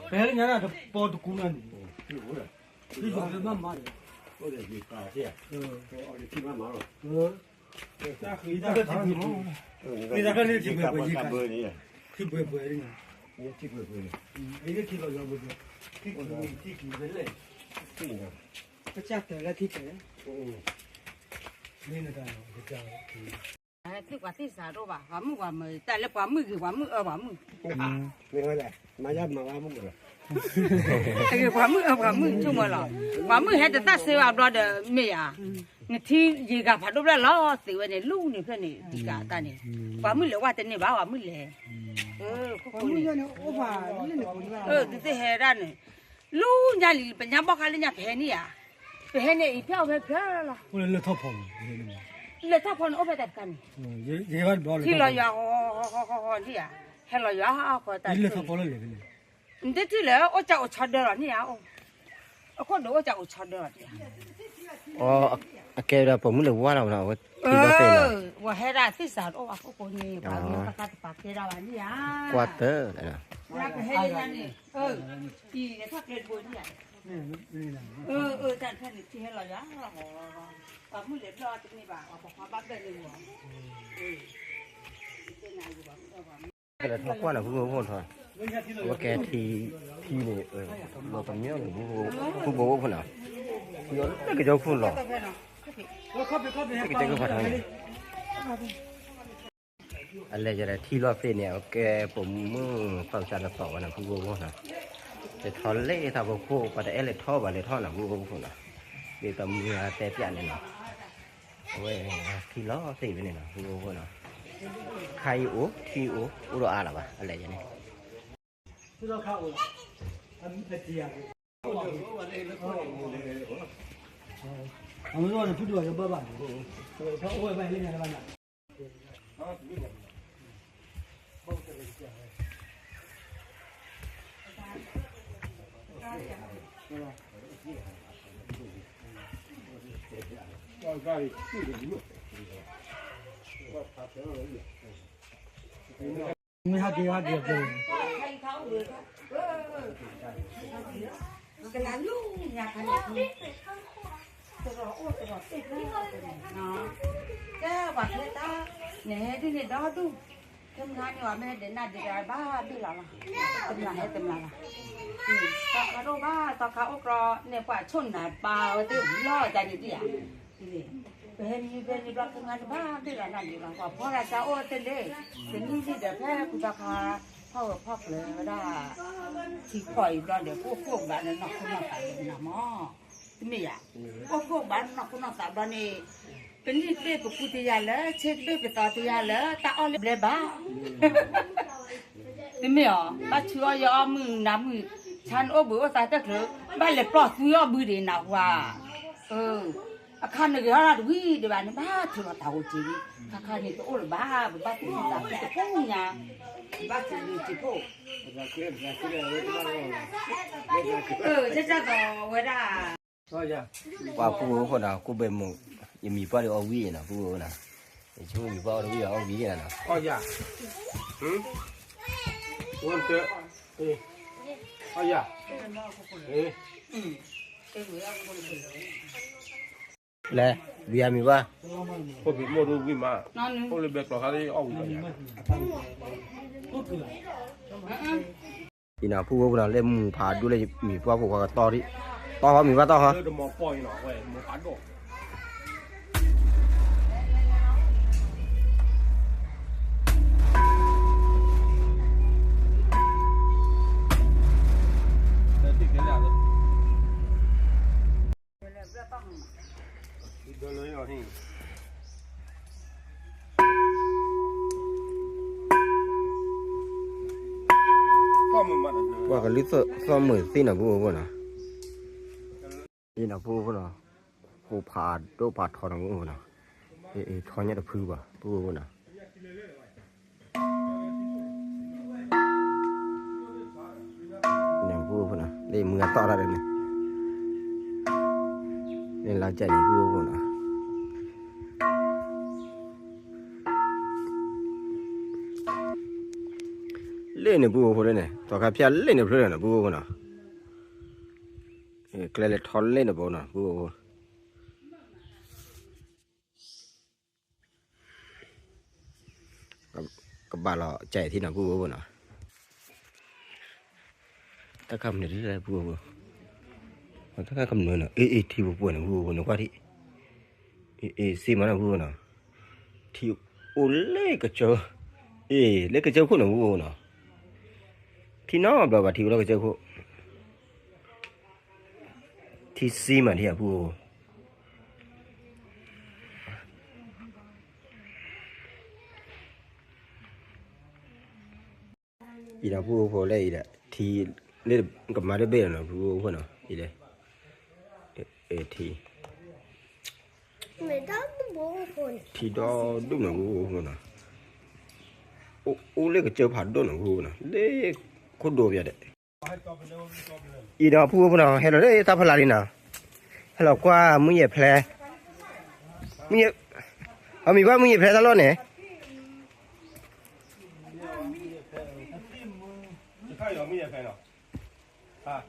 ဟဲလၢညါတပီတကူနၤန့ၣ် ယွၤလၢဘၣ်မၤဒီး ထံဘၣ်မၤလီၤ ထံဘၣ်န့ၣ်ထံဘှဲးဘှဲးယံၤကါ ထံဘှဲးဘှဲးန့ၣ် ထံဘှဲးဘှဲး ထံကံၤထံကံၤဝဲလဲၣ် ကစၢ်တၢ်လၢထံတဲာ် မ့ၢ်နတၢ်လီၤကစၢ် သုပှၤသ့ၣ်စးတအိၣ်ဘၣ် ပှၤမုၣ်ပှၤမၢၤ တၢ်လၢပှၤမုၣ်ဂ့ၤ ပှၤမုၣ်အၢပှၤမုၣ် မ့ၢ်ဝဲလဲၣ် မၤယါမၤဝဲမုၣ်လီၤ ဂ့ၤ ပှၤမုၣ်အၢပှၤမုၣ်ဆိကမိၣ်လီၤ ပှၤမုၣ်ဟဲတသးစဲဘၣ်ဘျီဒီး မ့ၢ်ဧါ နထံယံၤဂၤဖးဒိၣ်ဖျၢၣ်လီၤ သ့ဝဲန့ၣ် လူန့ၣ်ဖျၢၣ်န့ၣ် တံၤကၤတၢ်န့ၣ် ပှၤမုၣ်လဲၤဝဲတန့ၢ်ဘၣ် ပှၤမုၣ်လဲၤ သုသ့ၣ်ဟဲဒၣ်န့ၣ် လူညါလံ ပညါဘီၣ်ခါလၢညါ ပဟဲန့ၢ်ဧါ ပဟဲန့ၢ်အံၤ ဖဲအီၣ်ဖဲဖျၢၣ်လီၤ လၢထီၣ်ဖီန့ၣ် လၢထီၣ်ဖီန့ၣ် အိၣ်ဖဲတၢ်တခါန့ၣ် ထံလီၤယွၤ ဟီၣ်ဟီၣ်ဟီၣ်ဟီၣ်န့ၣ်ဧါ ဟဲလီၤယွၤဟီၣ်ဃီတၢ် နတထံၣ်လၢအိၣ်ကၢအိၣ်ဆီဒၢလီၤန့ၣ်ဧါ အခိၣ်ဒိၣ်အိၣ်ကၢအိၣ်ဆီဒၢလီၤန့ၣ်ဧါ အကဲဝဲဒၣ်ပိာ်မုၣ်လၢဝါလီၤဝဲ ထံလီၤသ့ၣ်လီၤ ဝဲဟဲဒၣ်သ့ၣ်စးတအိၣ်ဘၣ်ခိၣ်ကိးန့ၣ် ပှၤမုၣ်ပှၤကါတပာ်ကဲဒၣ်ဘၣ်န့ၣ်ဧါ ကွၢ်တၢ် ပဟဲလၢညါန့ၣ် အံၤလဲၤထီၣ်ကျဲတဘိန့ၣ်ဧါ အၢ တၢ်တဖျၢၣ်န့ၣ် ထံဟဲလီၤယွၤလီၤ ပှၤမုၣ်လဲၤဘျီၣ်တန့ၢ်ဘၣ် ပှၤပိာ်ခွါဘၣ်ဘၣ်န့ၣ်မီၤ လဲၤထီၣ်ကွၢ်လီၤ ပုၢ်ဖိဖိထီၣ် အဝဲကဲထံ ထံန့ၣ် လီၤကမျၢၢ်န့ၣ် ပုၢ်ဖိဖိဖိနီၤ လၢကညီဖိလီၤ ကကဲကဖးထီန့ၣ် အလဲၤယၤဒီးထံလီၤသ့ၣ်န့ၣ် အဝဲကဲပိာ်မုၣ်သီၣ်ကစၢ်တသီၣ်ဝဲနီၤ ပုၢ်ဖိဖိနီၤ လဲၤထီၣ်လဲၤထီၣ်ဖိဖိ ပှၤတအဲၣ်လဲၤထီၣ်ဘၣ်လဲၤထီၣ်နီၤ ပုၢ်ဖိဖိနီၤ ဒ်သိးမုၢ်ဂၤတဲပျးန့ၣ်နီၤ အဝဲထံလီၤသ့ၣ်ဝဲန့ၣ်နီၤ ပုၢ်ဖိဖိနီၤ ခါအံၤအိၣ် ထံအိၣ် အိၣ်ဒီးအါလၢၤဘၣ် အလဲၤယၤန့ၣ် မ့ၢ်ဟးက့ၤဟးက့ၤက့ၤ ကလၤလူညါခါန့ၣ် တရီအိၣ်တရီသ့ၣ်ဖျၢၣ် ကဲပှၤဖဲတၢ် န့ၣ်ဟဲဒ်န့ၣ်ဒီဒူၣ် တမျးန့ၣ်ဝဲမ့ၢ်ဒဲးနၢ်ဒဲးဘၣ်ဘ့ၣ်လီၤလီၤ, တမျးဟဲတမျးလီၤ, သီခါတအိၣ်ဘၣ် သီခါအိၣ်ကြီန့ၣ် ပှၤဆိၣ်နၤပာ်ဝဲသ့ၣ်လီၤတၢ်န့ၣ်ဒံးဧါ, ပဟဲမံဖဲန့ၣ်ဘျီ တမျးန့ၣ်ဘၣ်ဘ့ၣ်လီၤနၢ်ဒဲးလီၤ ပှၤဖီၣ်တၢ်ဆါအိၣ်သ့ၣ်န့ၣ်, တနံၣ်န့ၣ်ဒီးဖဲပသီခါ ဖီၣ်ဝဲဖီၣ်ကျၢၤဝဲဒၣ် ထံခီၣ်အံၤဘျီဒီး ပအိၣ်ခိၣ်ဘၣ်ဒီးနီၢ်ခိနီၢ်သးလၢနၤမၢ် တမ့ၢ်ယၤ, အိၣ်ခိၣ်ဘၣ်နီၢ်ခိနီၢ်သးဘျီန့ၣ်, ပနံၣ်ဘ့ၣ်ပကူတယၤလၢ ဆ့ဘ့ၣ်ပသီတယၤလၢ တၢ်အီၣ်လၢဘျဲဘၣ်, တမ့ၢ်အီၤ ဘၣ်ဆူအီၣ်ယအီၣ်မုၢ်နၤမုၢ်, ဆါနအိၣ်ဘှံးအိၣ်သါတၢ်ချၢ, ဘၣ်လဲၤပျီၢ်သွံအီၣ်ဘုဒံးနၢ်ဟူဧါ, အခါန့ၣ်ဂ့ၤဟီၣ်တဝံၤဒံးဘၣ်န့ၣ် ဘၣ်ထုးလီၤတၢ်အိၣ်က့ၤ, ခါခါန့ၣ်တအိၣ်လၢၤဘၣ် ပဘၣ်သ့ၣ်ညါတၢ်ဖိတဖုညါ, ဘၣ်ထုးလီၤက့ၤဖိ အၢ ကၢ်ကၢ်သိးဝဲဒၣ်, ပှၤဖုဖိဖိနီၤ ကိးဘဲမုၢ်, ယမံၤပှၢ်ဒီးအီၣ်ဝံၤနီၤ ဖုဖိနီၤ, ယဆိကမိၣ်မံၤပှၢ်အီၣ်တဝံၤအီၣ်ဝံၤနီၤ, အီၣ်ယၤ, ဝတ, အီၣ်ယၤ, လဲၤ, ဝံၤအမံၤပှၢ်, အိၣ်ဘဲမုၢ်ဒိၣ်ဝံၤမး, အိၣ်လၢဘဲကျိးခါလၢအီၣ်ဝံၤလီၤယၤ အံၤနီၤ ဖုဖိဖိနီၤ လၢမုၢ်ဖးဒိၣ်လၢမံၤပှၢ်ဖိခွါကတီၢ်ဒံး, တီၢ်ဟီမံၤပှၢ်တီၢ်ဟီ, ပှၤကလုၢ်သီၣ်မုာ်သ့ၣ်နီၤ ဖုဖိဖိနီၤ, အံၤနီၤ ဖုဖိဖိနီၤ, ဟိးဖးဒိၣ်ဖးထီနီၤ ဖုဖိဖိနီၤ, အ့ အ့ ထီညါတဖုဘၣ် ဖုဖိဖိနီၤ န့ၣ် ဖုဖိဖိနီၤ လၢမုၢ်အတီၢ်တၢ်န့ၣ်, လၢလါကၠဲးန့ၣ် ဖုဖိဖိနီၤ, လၢန့ၣ် ဖုဖိဖိလၢန့ၣ် သီခါဖၠၣ်လၢန့ၣ်ဖျိလၢန့ၣ် ဖုဖိဖိနီၤ, ကျဲလဲၤထီလၢန့ၣ်ဘိနီၤ ဖုဖိဖိ ကဘၣ်လီၤကၠဲးထံနီၤ ဖုဖိဖိနီၤ, တၢ်ခါမနုၤလၢဖုဖိဖိ, တၢ်ခါကမနုၤနီၤ အ့ အ့ ထံပှဲၤပှဲၤန့ၣ် ဖုဖိဖိန့ၣ် ကွၢ်ထံၣ်, အ့ အ့ စ့မးနီၤ ဖုဖိနီၤ, ထံအိၣ်လၢကစၢၢ်, အ့ လၢကစၢၢ်ခိၣ်နီၤ ဖုဖိဖိနီၤ, ထံနီတဘျီဘၣ် ထံအိၣ်လၢကစၢၢ်ခိၣ် ထံစ့မးဒံးဧါ ဖုဖိဖိ, အံၤဒီး ဖုဖိဖိလၢအံၤဒီး ထံလၢကမၤတဘ့ၣ်လီၤနီၤ ဖုဖိဖိနီၤ အံၤဒီး ထံ ထံဒီဒူၣ်နီၤ ဖုဖိဖိနီၤ, အိၣ်လၢကစၢၢ်ဖးဒိၣ်နီၤ ဖုဖိဖိနီၤ လၢခိၣ်ဒိပယီၤဒီး အံၤဒီး ဖုဖိဖိနီၤ ဟဲလီၤလၢတၢ်ဖီလာ်လံနီၤ, ဟဲလီၤကွၢ်မုၢ်ယဲၢ်ဖျဲး, မုၢ်ယဲၢ်, အမံၤဘၣ်မုၢ်ယဲၢ်ဖျဲးတၢ်လီၢ်န့ၣ်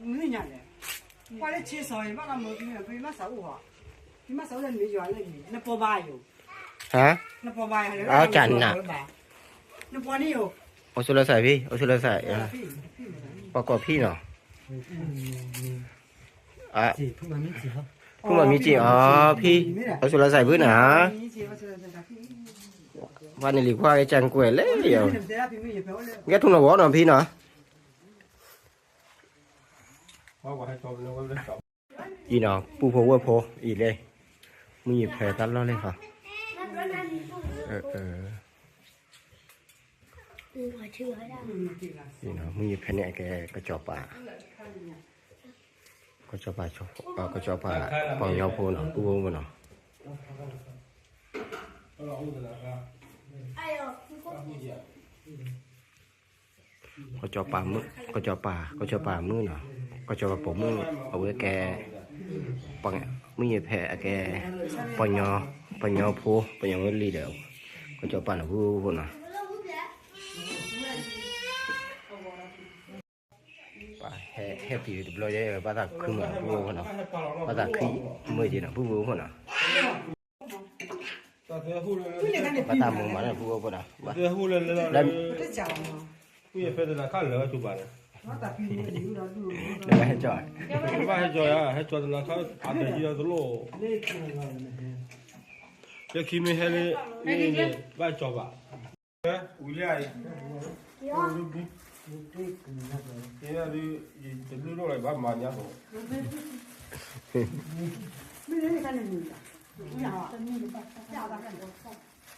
မုၢ်ညါလဲၣ်, ကွၢ်လၢဆ့စီၤအံၤ ဘၣ်လီၤမုၢ်ဖံဖံမးစးအိၣ်ဟီ, ဖံမးစးအိၣ်လၢန့ၣ်ယွၤလၢန့ၣ် နပီၤဘါယိၤ, ဟါ, နပီၤဘါယိၤ, နပီၤန့ၣ်ယိၤ, အိၣ်ဆူၣ်လီၤစဲးဖံ, အိၣ်ဆူၣ်လီၤစဲး, ပှၤကိးဖံနီၤ, ဖုမၤမံစံးအီၤဖံ, အိၣ်ဆူၣ်လီၤစဲးဖုနၤ, ပှၤန့ၣ်လံၤကွၢ်ကဲကၠၢ်ကွဲးလဲၣ်လံ, ကဲထူၣ်နီၤဝီနီၤဖံနီၤ, အံၤနီၤ ပူဖိဝဲၢ်ဖိအံၤလဲၣ်, မုၢ်ယဖဲတၢ်လီၢ်လဲၣ်ဟီ, မုၢ်ယဖဲန့ၣ်အကဲကစီၤပၤ, ကစီၤပၤ, ကစီၤပၤပှၤကညီဖိနီၤ ပူဖိဖိနီၤ ကစီၤပၤမုၣ်, ကစီၤပၤ, ကစီၤပၤမုၣ်နီၤ, ကစီၤပၤပိာ်မုၣ်, အဝဲကဲ, မုၢ်ယဖဲအကဲ, ပှၤကညီဖိ, ပှၤကညီဖိလံဒီး, ကစီၤပၤနီၤ ပူဖိဖိနီၤ ပှၤဟဲ, ဟဲပျံၤတဘျီယဲ ဘၣ်သးခုမး ပူဖိဖိနီၤ, ဘၣ်သးခုမုာ်က့နီၤ ပူဖိဖိနီၤ ဘၣ်တၢ်မူမၤလၢပူဖိဖိနီၤ, ဘၣ်ဟူလၢလၢလၢ, ဖဲတနၤခါလၢာ်ဝဲတူၢ်ဘၣ်န့ၣ်, လၢဘၣ်ဟဲကၠီ, ဘၣ်ဟဲကၠီယၤ ဟဲကၠီတနၤခါ အဘဲၣ်ယံၤဒီးတလိၣ်, လၢခံမ့ၢ်ဟဲလၢ, ဘၣ်ကၠီဘၣ်, ဝံၤလၢ တဘျုးထီၣ်လၢဘၣ်မၤညါသိး, အ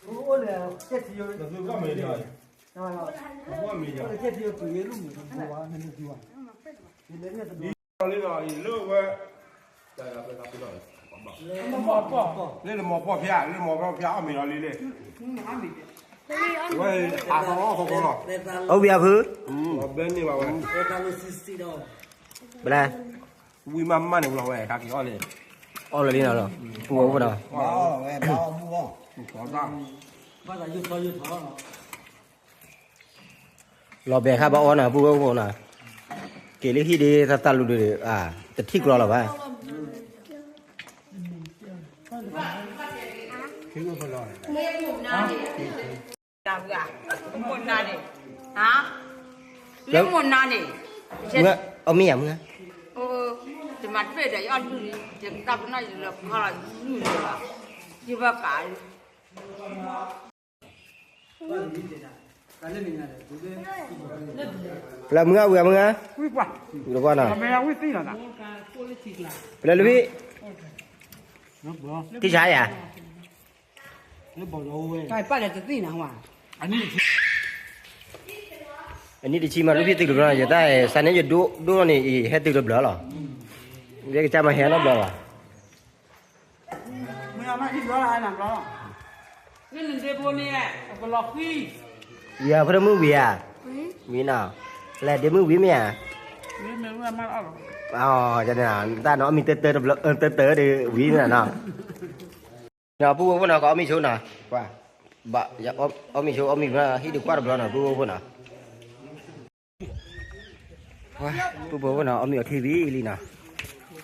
ိၣ်လၢကဲထံယိ, ကဲထံယိပှ့ၤလၢမုၢ်, လၢလၢမီၢ်ပီၢ်ဖျါ, လၢမီၢ်ပီၢ်ဖျါ အီၣ်မ့ၤလီၤလံလံ, ဝဲအသီလီၤ အိၣ်ဘၣ်ဖု, ဘဲန့ၣ်ဘၣ်ဝဲ, ဘျါ, ဝံၤမးမးန့ၣ်ဝံၤလီၤဝဲ တၢ်က့ၤအီၣ်လံ, အီၣ်လီၤလံနီၤ, ပူဖိဖိနီၤ, လီၤဘဲၣ်ခါဘၣ်အီၣ်နီၤ ပူဖိဖိနီၤ, က့ၤလၢဟံၣ်ဒ်သးသးလူၤဒုး, တထံၣ်ကျီလီၤဘၣ်, မုၢ်နၤန့ၣ်, လၢမုၢ်နၤန့ၣ်, အီၣ်မ့ၢ်ယၤမုၢ်, ယမၤတပ့ၢ်ဒီးယအီၣ်လုၢ်လံ, ယကတၢ်ပနီၣ်ယလီၤခီလီၤလုၢ်လီၤ, ယဘၣ်ကး, လၢမုၢ်ဧါ ဝံၤဧါမုၢ်ဧါ, ဝံၤပှၢ်, ဝံၤတပှၢ်နီၤ, ပလဲၤလၢဝံၤ, ကစါယၤ, ပလဲၤတသ့ၣ်နၤ, အနံၣ်တဆံမး လူဖံသုးတဘျီနီၤ, ယတၢ်စးန့ၣ်ယဒိၣ်ဒိၣ်န့ၣ်အံၤ ဟဲသုးတဘျီလီၤ, ယကစၢ်မၤဟဲနီတဘျီဘၣ် ယၤဖိဒိၣ်မုၢ်ဝံၤဧါ, ဝံၤနီၤ, လဲၤဒ့မုၢ်ဝံၤမ့ၢ်ဧါ, တၢ်နီၤအီၣ်မ့ၤတၢတၢတဘျီ, တၢတၢဒီးဝံၤမ့ၢ်နီၤ, ဒီးပူဖိဖိနီၤ ကအီၣ်မ့ၤဆိနီၤ, အီၣ်မ့ၤဆိ အီၣ်မ့ၤဘျီ ဟံၣ်ဒုးကွၢ်တဘျီနီၤ ပူဖိဖိနီၤ, ပူဖိဖိနီၤ အီၣ်မ့ၤအီထံ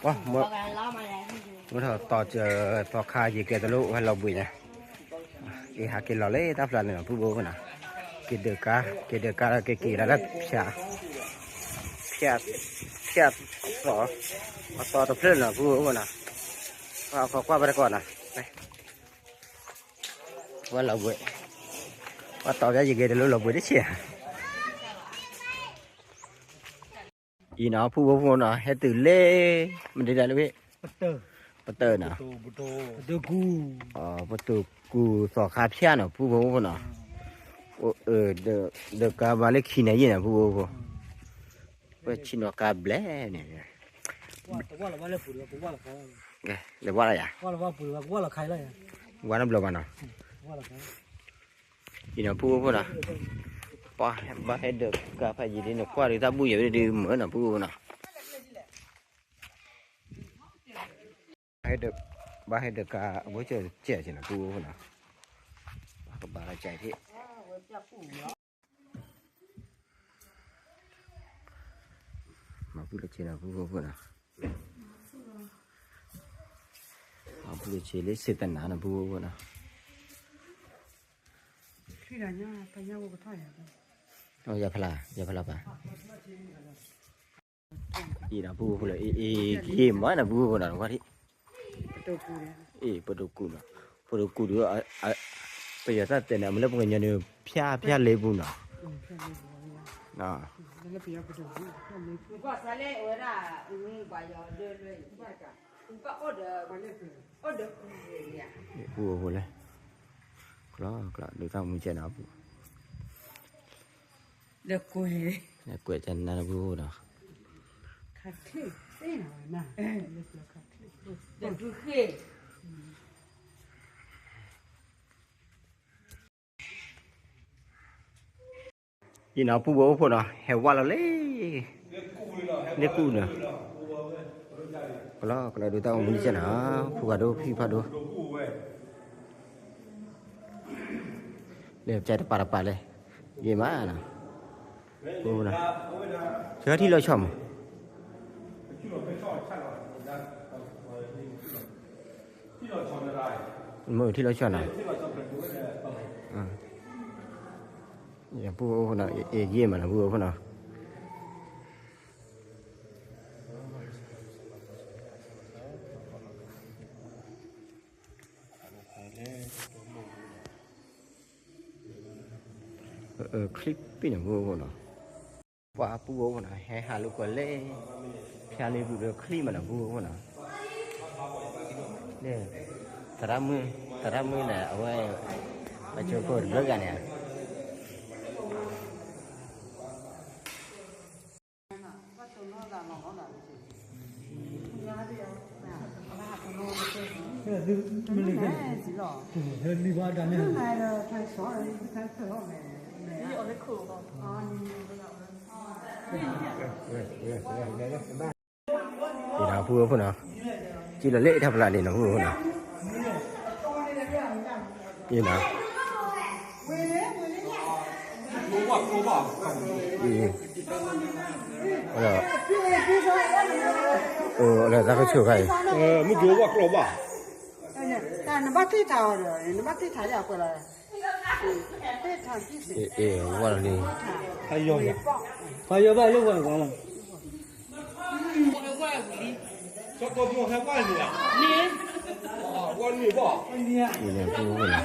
ဝံၤလံနီၤ, မ့ၢ်ထီၣ်တီၤစၢၤသီခါယံၤကဲတလိၣ်ဝဲလီၤဘှံးညါ, အ့ဟးက့ၤလီၤလၢတၢ်ဖျါန့ၣ်နီၤ ပူဖိဖိနီၤ, က့ၤဒုးကါ က့ၤဒုးကါဒီးက့ၤက့ၤလီၤလၢဖၠး, ဖၠး, ဖၠးသီ, အသီတဖျၢၣ်နီၤ ပူဖိဖိနီၤ, ပှၤကွၢ်ဘၣ်တကိးနီၤ ဝဲလီၤဘှံး, ပှၤတီၤဖၠးယံၤကဲတလိၣ်လီၤဘှံးတဆံးဧါ, အံၤနီၤ ပူဖိဖိနီၤ ဟဲတုၤလၢ မတၤဒၣ်လၢဝ့ၢ် ပတၢၢ်နီၤ, ပတိၢ်ကူၢ်သီခါဖၠးနီၤ ပူဖိဖိနီၤ, ဒုးကါဘၣ်လၢခံန့ၣ်ယံၤနီၤ ပူဖိဖိ, ပဆ့ၣ်နီၤကါဘျဲၣ်န့ၣ် လဲၤဝဲလီၤယၤ, ဝဲနီတဘျီဘၣ်နီၤ, အံၤနီၤ ပူဖိဖိနီၤ, ပှၤဘၣ်ဟဲဒုးကါဖးယံၤဒ်န့ၣ် ကွၢ်ဒုးတၢ်ဘူၣ်ယံၤဒ်မုာ်နီၤ ပူဖိဖိနီၤ, ဘၣ်ဟဲဒုးကါအဝဲကဲကဲကဲနီၤ ပူဖိဖိနီၤ, ပှၤကဘၣ်လီၤကဲထံၣ် မၤပူၤလၢဆ့နီၤ ပူဖိဖိနီၤ, မၤပူၤလၢဆ့လၢစ့တနၤနီၤ ပူဖိဖိနီၤ, ယဖျါ ယဖျါပၢ်, အံၤနီၤ ပူဖိဖိလၢ အ့ၣ် အ့ၣ် က့ၤမးနီၤ ပူဖိဖိနီၤ ကွၢ်ထံၣ် အ့ၣ် ပဒိၣ်ကူၣ်နီၤ, ပဒိၣ်ကူၣ်ဒီး ပယီၤတၢ်တဲန့ၣ် အမ့ၢ်လၢပှၤကညီန့ၣ် ဖၠး ဖၠးလ့ပူၤနီၤ, ပူဖိဖိလဲၣ်, ကျီကျီ ဒုးတၢ်မူကဲနီၤ ပူ ကွဲးကနၤပူဖိနီၤ, အံၤနီၤ ပူဖိဖိနီၤ ဟဲဝဲလီၤလၢ လ့ကူၣ်နီၤ, ကျီကျီ ဒုးတၢ်မူကဲနီၤ ဖိဃၢ်ဒိၣ်ဖံဖးဒိၣ် လၢပကဲတပၤတပၤလဲၣ်, ယမးနီၤ, ဆၢထံၣ်လီၤဆီမး, ထံၣ်လီၤဆီနရၤ မ့ၢ်ထံၣ်လီၤဆီနီၤ, ပူဖိနီၤ, အ့ၣ်ယ့ၢ်မးနီၤ ပူဖိနီၤ, ချံပ့ၣ်နီၤ ပူဖိနီၤ. ပှၤပူဖိနီၤ ဟဲဟးလိာ်ကွဲလဲၣ်, ဖျါလံဘျုးဒီးချံမးနီၤ ပူဖိနီၤ, သရၣ်မုၣ်, သရၣ်မုၣ်န့ၣ် အဝဲ အကၠိခိၣ်တဘျုးဂၤန့ၣ် အံၤနီၤ ပူဖိနီၤ, ကံၣ်လီၤလၢတၢ်ဖျါန့ၣ်နီၤ ပူဖိနီၤ, အံၤနီၤ, အံၤ, အိၣ်လၢတၢ်ကဆိၣ်ခါအံၤ, မ့ၢ်ကဝၣ်ကျီၢ်ဘၣ်, နဘၣ်တ့ၢ်ထါအီၤဒီး နဘၣ်တ့ၢ်ထါယကွဲးလီၤ, အ့ၣ်ဝၣ်လံ, ဖးယီၤဘၣ်လၢဝဲဝဲလီၤ, အံၤန့ၣ် ပူဖိနီၤ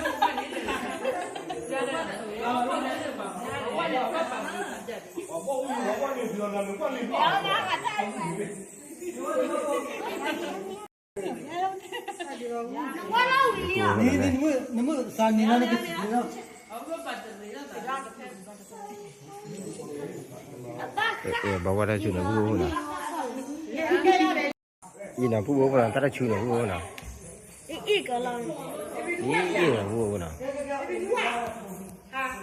နမ့ၢ်သးန့ၣ်လီၤ နကသံၣ်လီၤ, ဘၣ်ဝဲတၢ်ဆူၣ်န့ၣ် ပူဖိနီၤ, အံၤနီၤ ပူဖိနီၤ တၢ်တၢ်ဆူၣ်န့ၣ် ပူဖိနီၤ, အံၤနီၤ ပူဖိနီၤ အံၤနီၤ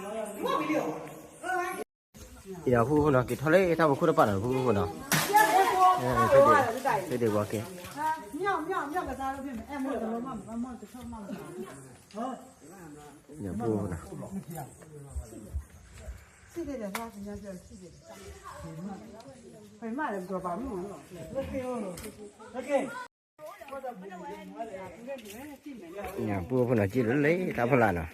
ပူဖိနီၤ က့ၤထီၣ်လၢတၢ်ဖီခိၣ်တပၤနီၤ ပူဖိနီၤ, ဖဲဒံးဝီက့ၤ, ပူဖိနီၤ က့ၤလၢလၢတၢ်ဖီလာ်နီၤ,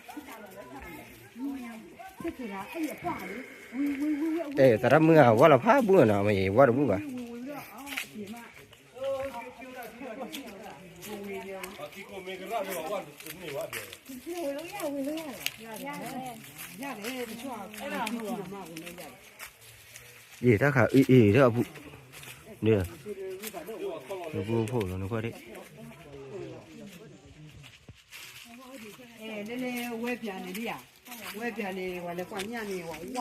အဲ သရၣ်မုၣ်ဧါ ဝၣ်လီၤဖးဘူၣ်နီၤ မ့ၢ်ဝၣ်တဘူၣ်ဘၣ် ယတၢ်ခးအံၤအံၤဒီးအပူၤ, န့ၣ်, နပူဖိလီၤနကွၢ်ဒ့ၣ်, ဝဲပၠးန့ၣ်ဒ်ဧါ, ဝဲပၠးန့ၣ် ဝဲလဲၤကွၢ်ညၣ်န့ၣ် ဝဲဝါလီၤ,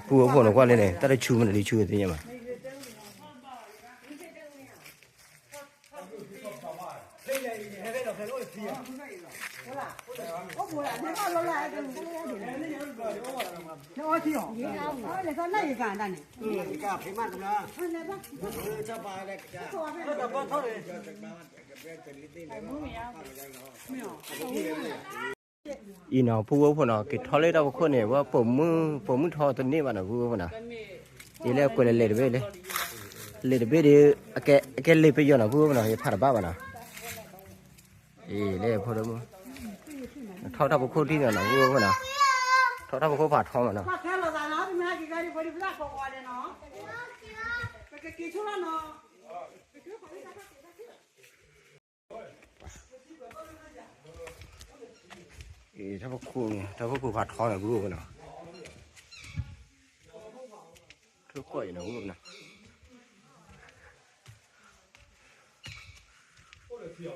ပူဖိနီၤကွၢ်လၢန့ၣ် တၢ်တဆူၣ်မနုၤတဆူၣ်သ့ၣ်ညါဘၣ် အံၤနီၤ ပူဖိဖိနီၤ က့ၤထီၣ်လၢတၢ်ဖီခိၣ်န့ၣ် ဝဲပိာ်မုၣ် ပိာ်မုၣ်ထီတန့ၢ်ဘၣ်နီၤ ပူဖိဖိနီၤ, အံၤလၢကွဲးလဲၤလဲၤတဘ့ၣ်လၢ, လဲၤတဘ့ၣ်ဒီး အကဲလဲၤပယီၤနီၤ ပူဖိဖိနီၤ ယဖးတဘၣ်ဘၣ်နီၤ, အံၤလၢဖိဒိၣ်မုၣ်, ထီၣ်တၢ်ဖီခိၣ်ထံၣ်နီၤ ပူဖိဖိနီၤ, ထီၣ်တၢ်ဖီခိၣ်ဖးထီမးနီၤ အံၤ တၢ်ဖီခိၣ်ဖးထီန့ၣ် ပူဖိနီၤ, ထိၣ်ကွၢ်အံၤနီၤ ပူဖိနီၤ,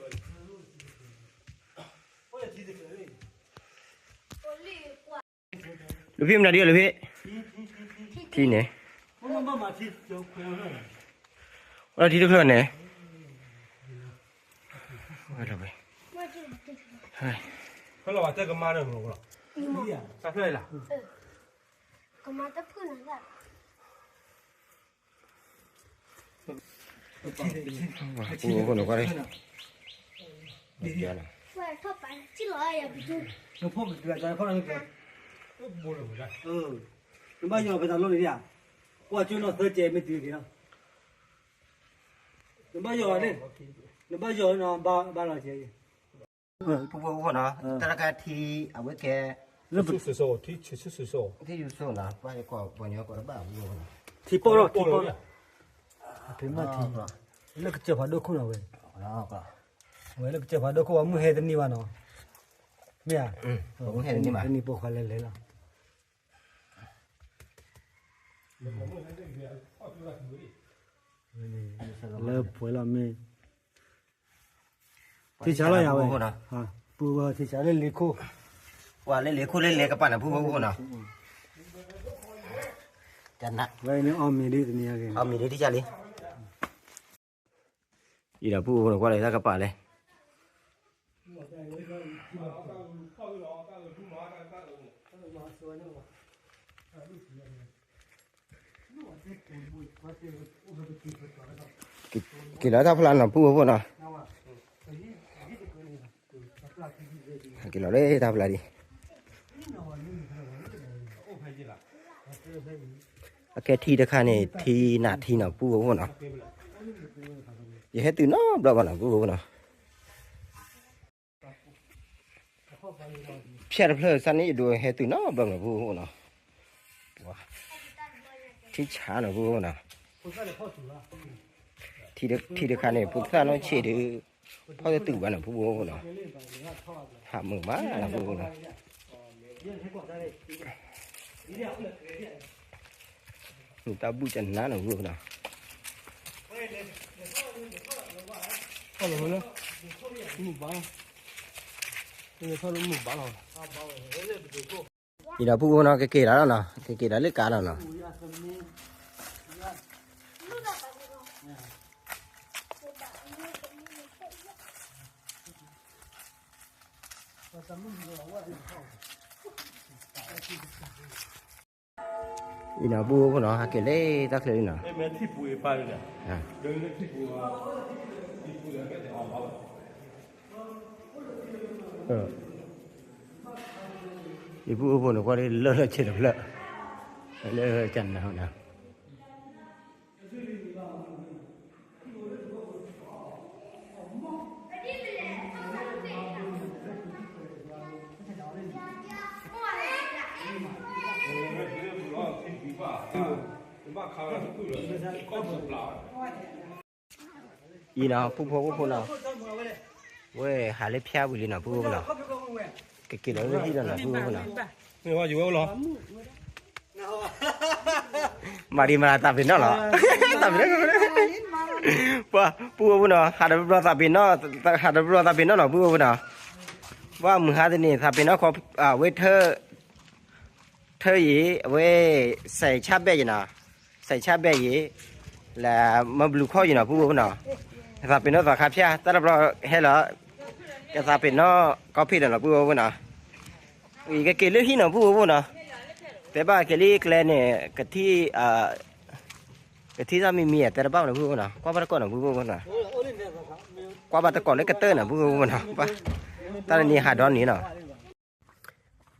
လၢဖံမနုၤဒ်လဲၣ် လၢဖံ, ထံန့ၣ်, ဝဲထံတချၢန့ၣ်, ဝဲလီၤဝဲ, ဖဲလီၤတဲကမါဒီးမၤလီၤ, တၢ်ဖျၢၣ်လီၤ, ကမါတဖုၣ်နၤလၢ ပူဖိနီၤကွၢ်လံ, နဘၣ်ယီၤဖဲတၢ်လီၢ်န့ၣ်ဧါ, ကွၢ်ကၠိနီၤသၢကဲမ့ၢ်တုၤက့ၤလီၤ, နဘၣ်ယီၤန့ၣ်, နဘၣ်ယီၤနီၤ ဘၣ်လီၤကဲ ဖုဖိဖုဖိနီၤ, တၢ်တခါထံ အဝဲကဲ လၢပ ထံဆူၣ်စိၤ, ထံဆူၣ်စိၤ, ထံဆူၣ်စိၤနီၤ, ပှၤကီၢ်ပှၤညီကီၢ်တဘၣ်ဖုဖိနီၤ, ထံပိၢ်လီၤ, ထံပိၢ်လီၤ, အဖံးမၢ်ထံ, လၢကစၢၢ်ဖးဒိၣ်ခိၣ်နီၤဝဲ, ဝဲလၢကစၢၢ်ဖးဒိၣ်ခိၣ် ပှၤမုၢ်ဟဲတန့ၢ်ဘၣ်နီၤ, မ့ၢ်ဧါ, မုၢ်ဟဲတန့ၢ်ဘၣ်, တန့ၢ်ပိာ်ခွါလဲၤလဲၤလီၤ. လၢပှဲၤလီၤမ့ၢ် ထံဆါလီၤယၤဝဲ, ပူဝဲထံဆါလၢလ့ခိၣ်, ပှၤလၢလ့ခိၣ်လၢလဲၤကပၤန့ၣ် ဖုဖိဖုဖိနီၤ, ဝဲန့ၣ်အီၣ်မ့ၤဒ်တနံၤအဂ့ၤ, အီၣ်မ့ၤဒ်တယၢ်လံ, အံၤဒီးဖုဖိဖုနီၤ ကွၢ်လၢတၢ်ကပၤလဲၣ်. က့ၤလီၤတၢ်ဖျါနီၤ ဖုဖိဖုနီၤ, က့ၤလီၤလၢတၢ်ဖျါဒံး, အခဲထံတခါန့ၣ် ထံနးထံနီၤ ဖုဖိဖုနီၤ, ယဟဲတုၤနီတဘျီဘၣ်နီၤ ဖုဖိဖုနီၤ. ဖၠၣ်တဖျၢၣ်စၢ်န့ၣ် ယဒိးဟဲတုၤနီတဘျီနီၤ ဖုဖိနီၤ, ထံဆါနီၤ ဖုဖိဖုနီၤ, ထံတခါန့ၣ် ဖိသၣ်နီၢ်ဆံးဒီး ဖီၣ်တတုၤဘၣ်နီၤ ဖုဖိဖုနီၤ, ဟးမုာ်မးနီၤ ဖုဖိဖုနီၤ. မ့ၢ်တၢ်ဘူၣ်ကနါနီၤ ဖုဖိဖုနီၤ, ထီၣ်လီၤလၢမုၢ်ဘါလီၤ, ထီၣ်လၢမုၢ်ဘါလီၤ. အံၤဒီးဖုဖိဖုနီၤ ကက့ၤလီၤလီၤနီၤ, ကက့ၤလီၤလၢကါလီၤနီၤ. အံၤနီၤ ဖုဖိဖုနီၤ ဟဲက့ၤလၢတၢ်ချၢလံနီၤ, ယဖုဖိဖုန့ၣ် ကွၢ်လၢလၢဆဲးတဖျၢၣ်, လၢကနၤနီၤ. အံၤနီၤ ဖုဖိဖုဖိနီၤ, ဝဲဟးလၢဖၠါဝံၤလံနီၤ ဖုဖိဖုနီၤ, ကက့ၤလီၤလၢဟံၣ်လီၤနီၤ ဖုဖိဖုနီၤ. မၤဒံးမၤသးပ့ၤနီၣ်လီၤ, သးပ့ၤနီၣ်, ပှၤ ဖုဖိဖုနီၤ ဟးတဘျီသးပ့ၤနီၣ်, ဟးတဘျီသးပ့ၤနီၣ်နီၤ ဖုဖိဖုနီၤ, ပှၤမုၢ်ဟါတနံၤ သးပ့ၤနီၣ်ခီ အဝဲထၢ ထၢယံၤ အဝဲ စဲးဆၣ်ဘဲၣ်ယံၤနီၤ, စဲးဆၣ်ဘဲၣ်ယံၤ လၢမၢဘျုးခီၣ်ယံၤနီၤ ဖုဖိဖုနီၤ, သးပ့ၤနီၣ်သးခါဖၠါ တၢ်တဘျီဟဲလီၤ, ကသးပ့ၤနီၣ်ကီၢ်ဖံးဒီးနီၤ ဖုဖိဖုနီၤ, ယကက့ၤလၢဟံၣ်နီၤ ဖုဖိဖုနီၤ, တဲဘၣ်က့ၤလံကျဲန့ၣ် ကထံၣ် ကထံၣ်တၢ်မံမံ တဲတဘၣ်နီၤ ဖုဖိဖုနီၤ, ကွၢ်ဘၣ်တကိးနီၤ ဖုဖိဖုနီၤ, ကွၢ်ဘၣ်တကိးလၢကတၢၢ်နီၤ ဖုဖိဖုနီၤ, တၢ်တနံၤဟးဒီနံၤနီၤ.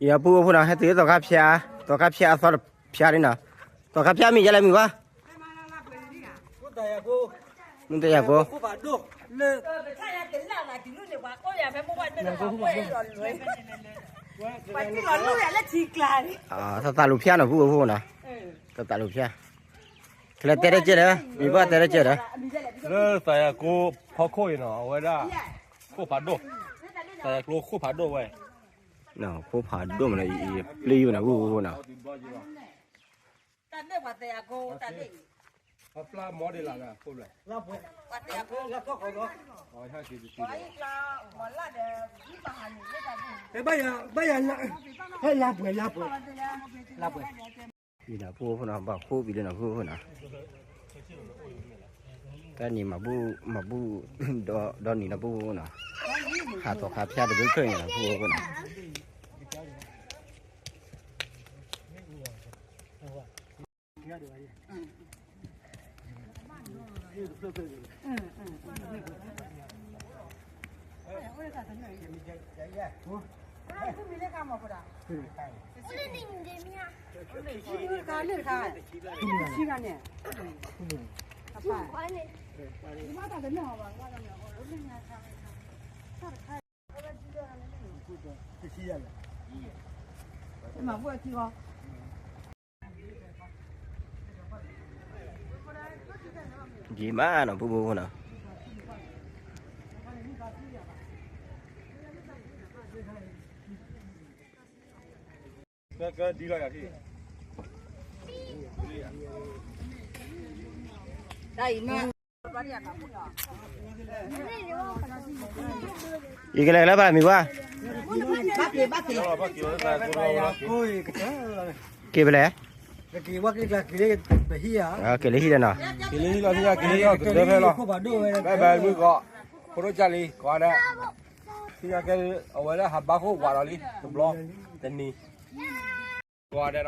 ယဖုဖိဖုနီၤ ဟဲတုၤလၢသီခါဖၠါ, သီခါဖၠါအသီတဖၠါန့ၣ်နီၤ, သီခါဖၠါမံၤယဲလဲၣ်မံၤဘၣ်, မုၢ်တယၤကိ, သးသးလူၤဖၠါနီၤ ဖုဖိဖုနီၤ, သးသးလူၤဖၠါ, ကလဲၤတဲတကဲဒီး မံၤဘၣ်တဲတကဲဒီး, လၢသးယၤကိဖီခိၣ်အံၤနီၤ အဝဲဒၣ် ခိၣ်ဖးဒိၣ်, သးယၤကျိခိၣ်ဖးဒိၣ်ဝဲ, ခိၣ်ဖးဒိၣ်မးနီၤ အံၤ ပျံၤဝဲနီၤ ဖုဖိဖုနီၤ. ဘၣ်ယၤ ဘၣ်ယၤ ဟဲလါပှဲၤ လါပှဲၤ လါပှဲၤ, ဖုဖိဖုနီၤ ဘၣ်ခိၣ်ဘံလၢနီၤ ဖုဖိဖုနီၤ, တၢ်နံၤမၤဘူၣ် မၤဘူၣ် ဒီနံၤနီၤ ဖုဖိဖုနီၤ, ဟးသီခါဖၠါတဘျုးဖျၢၣ်န့ၣ်နီၤ ဖုဖိဖုနီၤ. အ ယံာ်မးနီၤ ပူဖိဖိနီၤ. ယကလဲၤလၢဘၣ်မံၤဝါ, က့ၤဖဲလဲၣ်, က့ၤလၢဟံၣ်ဒီးနီၤ, က့ၤလၢဟံၣ်လီၤ, ဘၣ်ဘၣ်မုၢ်ကီး, ဖိဒိၣ်ကၢ်လံ ကိးဂၤဒဲး, အဝဲလၢဟးဘါခိၣ်ဝးဒီးလံ တဘျီ, တ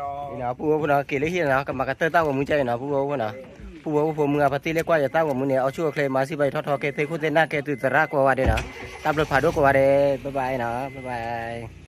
နံၤ, ပူဖိဖိနီၤ က့ၤလၢဟံၣ်နီၤ ကမၤကတၢၢ်တၢ်ဂီၤမူကဲအံၤနီၤ ပူဖိဖိနီၤ, ပူဖိဖိမုၢ်ဂၤဖါတံၢ်လၢကွၢ်ယတၢ်ဂီၤမူန့ၣ် အီၣ်ဆူၣ်အီၣ်ချ့ မၤစံးဘၣ်ယထီၣ်ထီကဲသ့ခိၣ်သ့ၣ်နၢ်ကဲတုၤသရၣ်ကိးဂၤဒဲးနီၤ, တၢ်ဘျုးဖးဒိၣ်ကိးဂၤဒဲး, ဘၣ်ဘၣ်နီၤ, ဘၣ်ဘၣ်.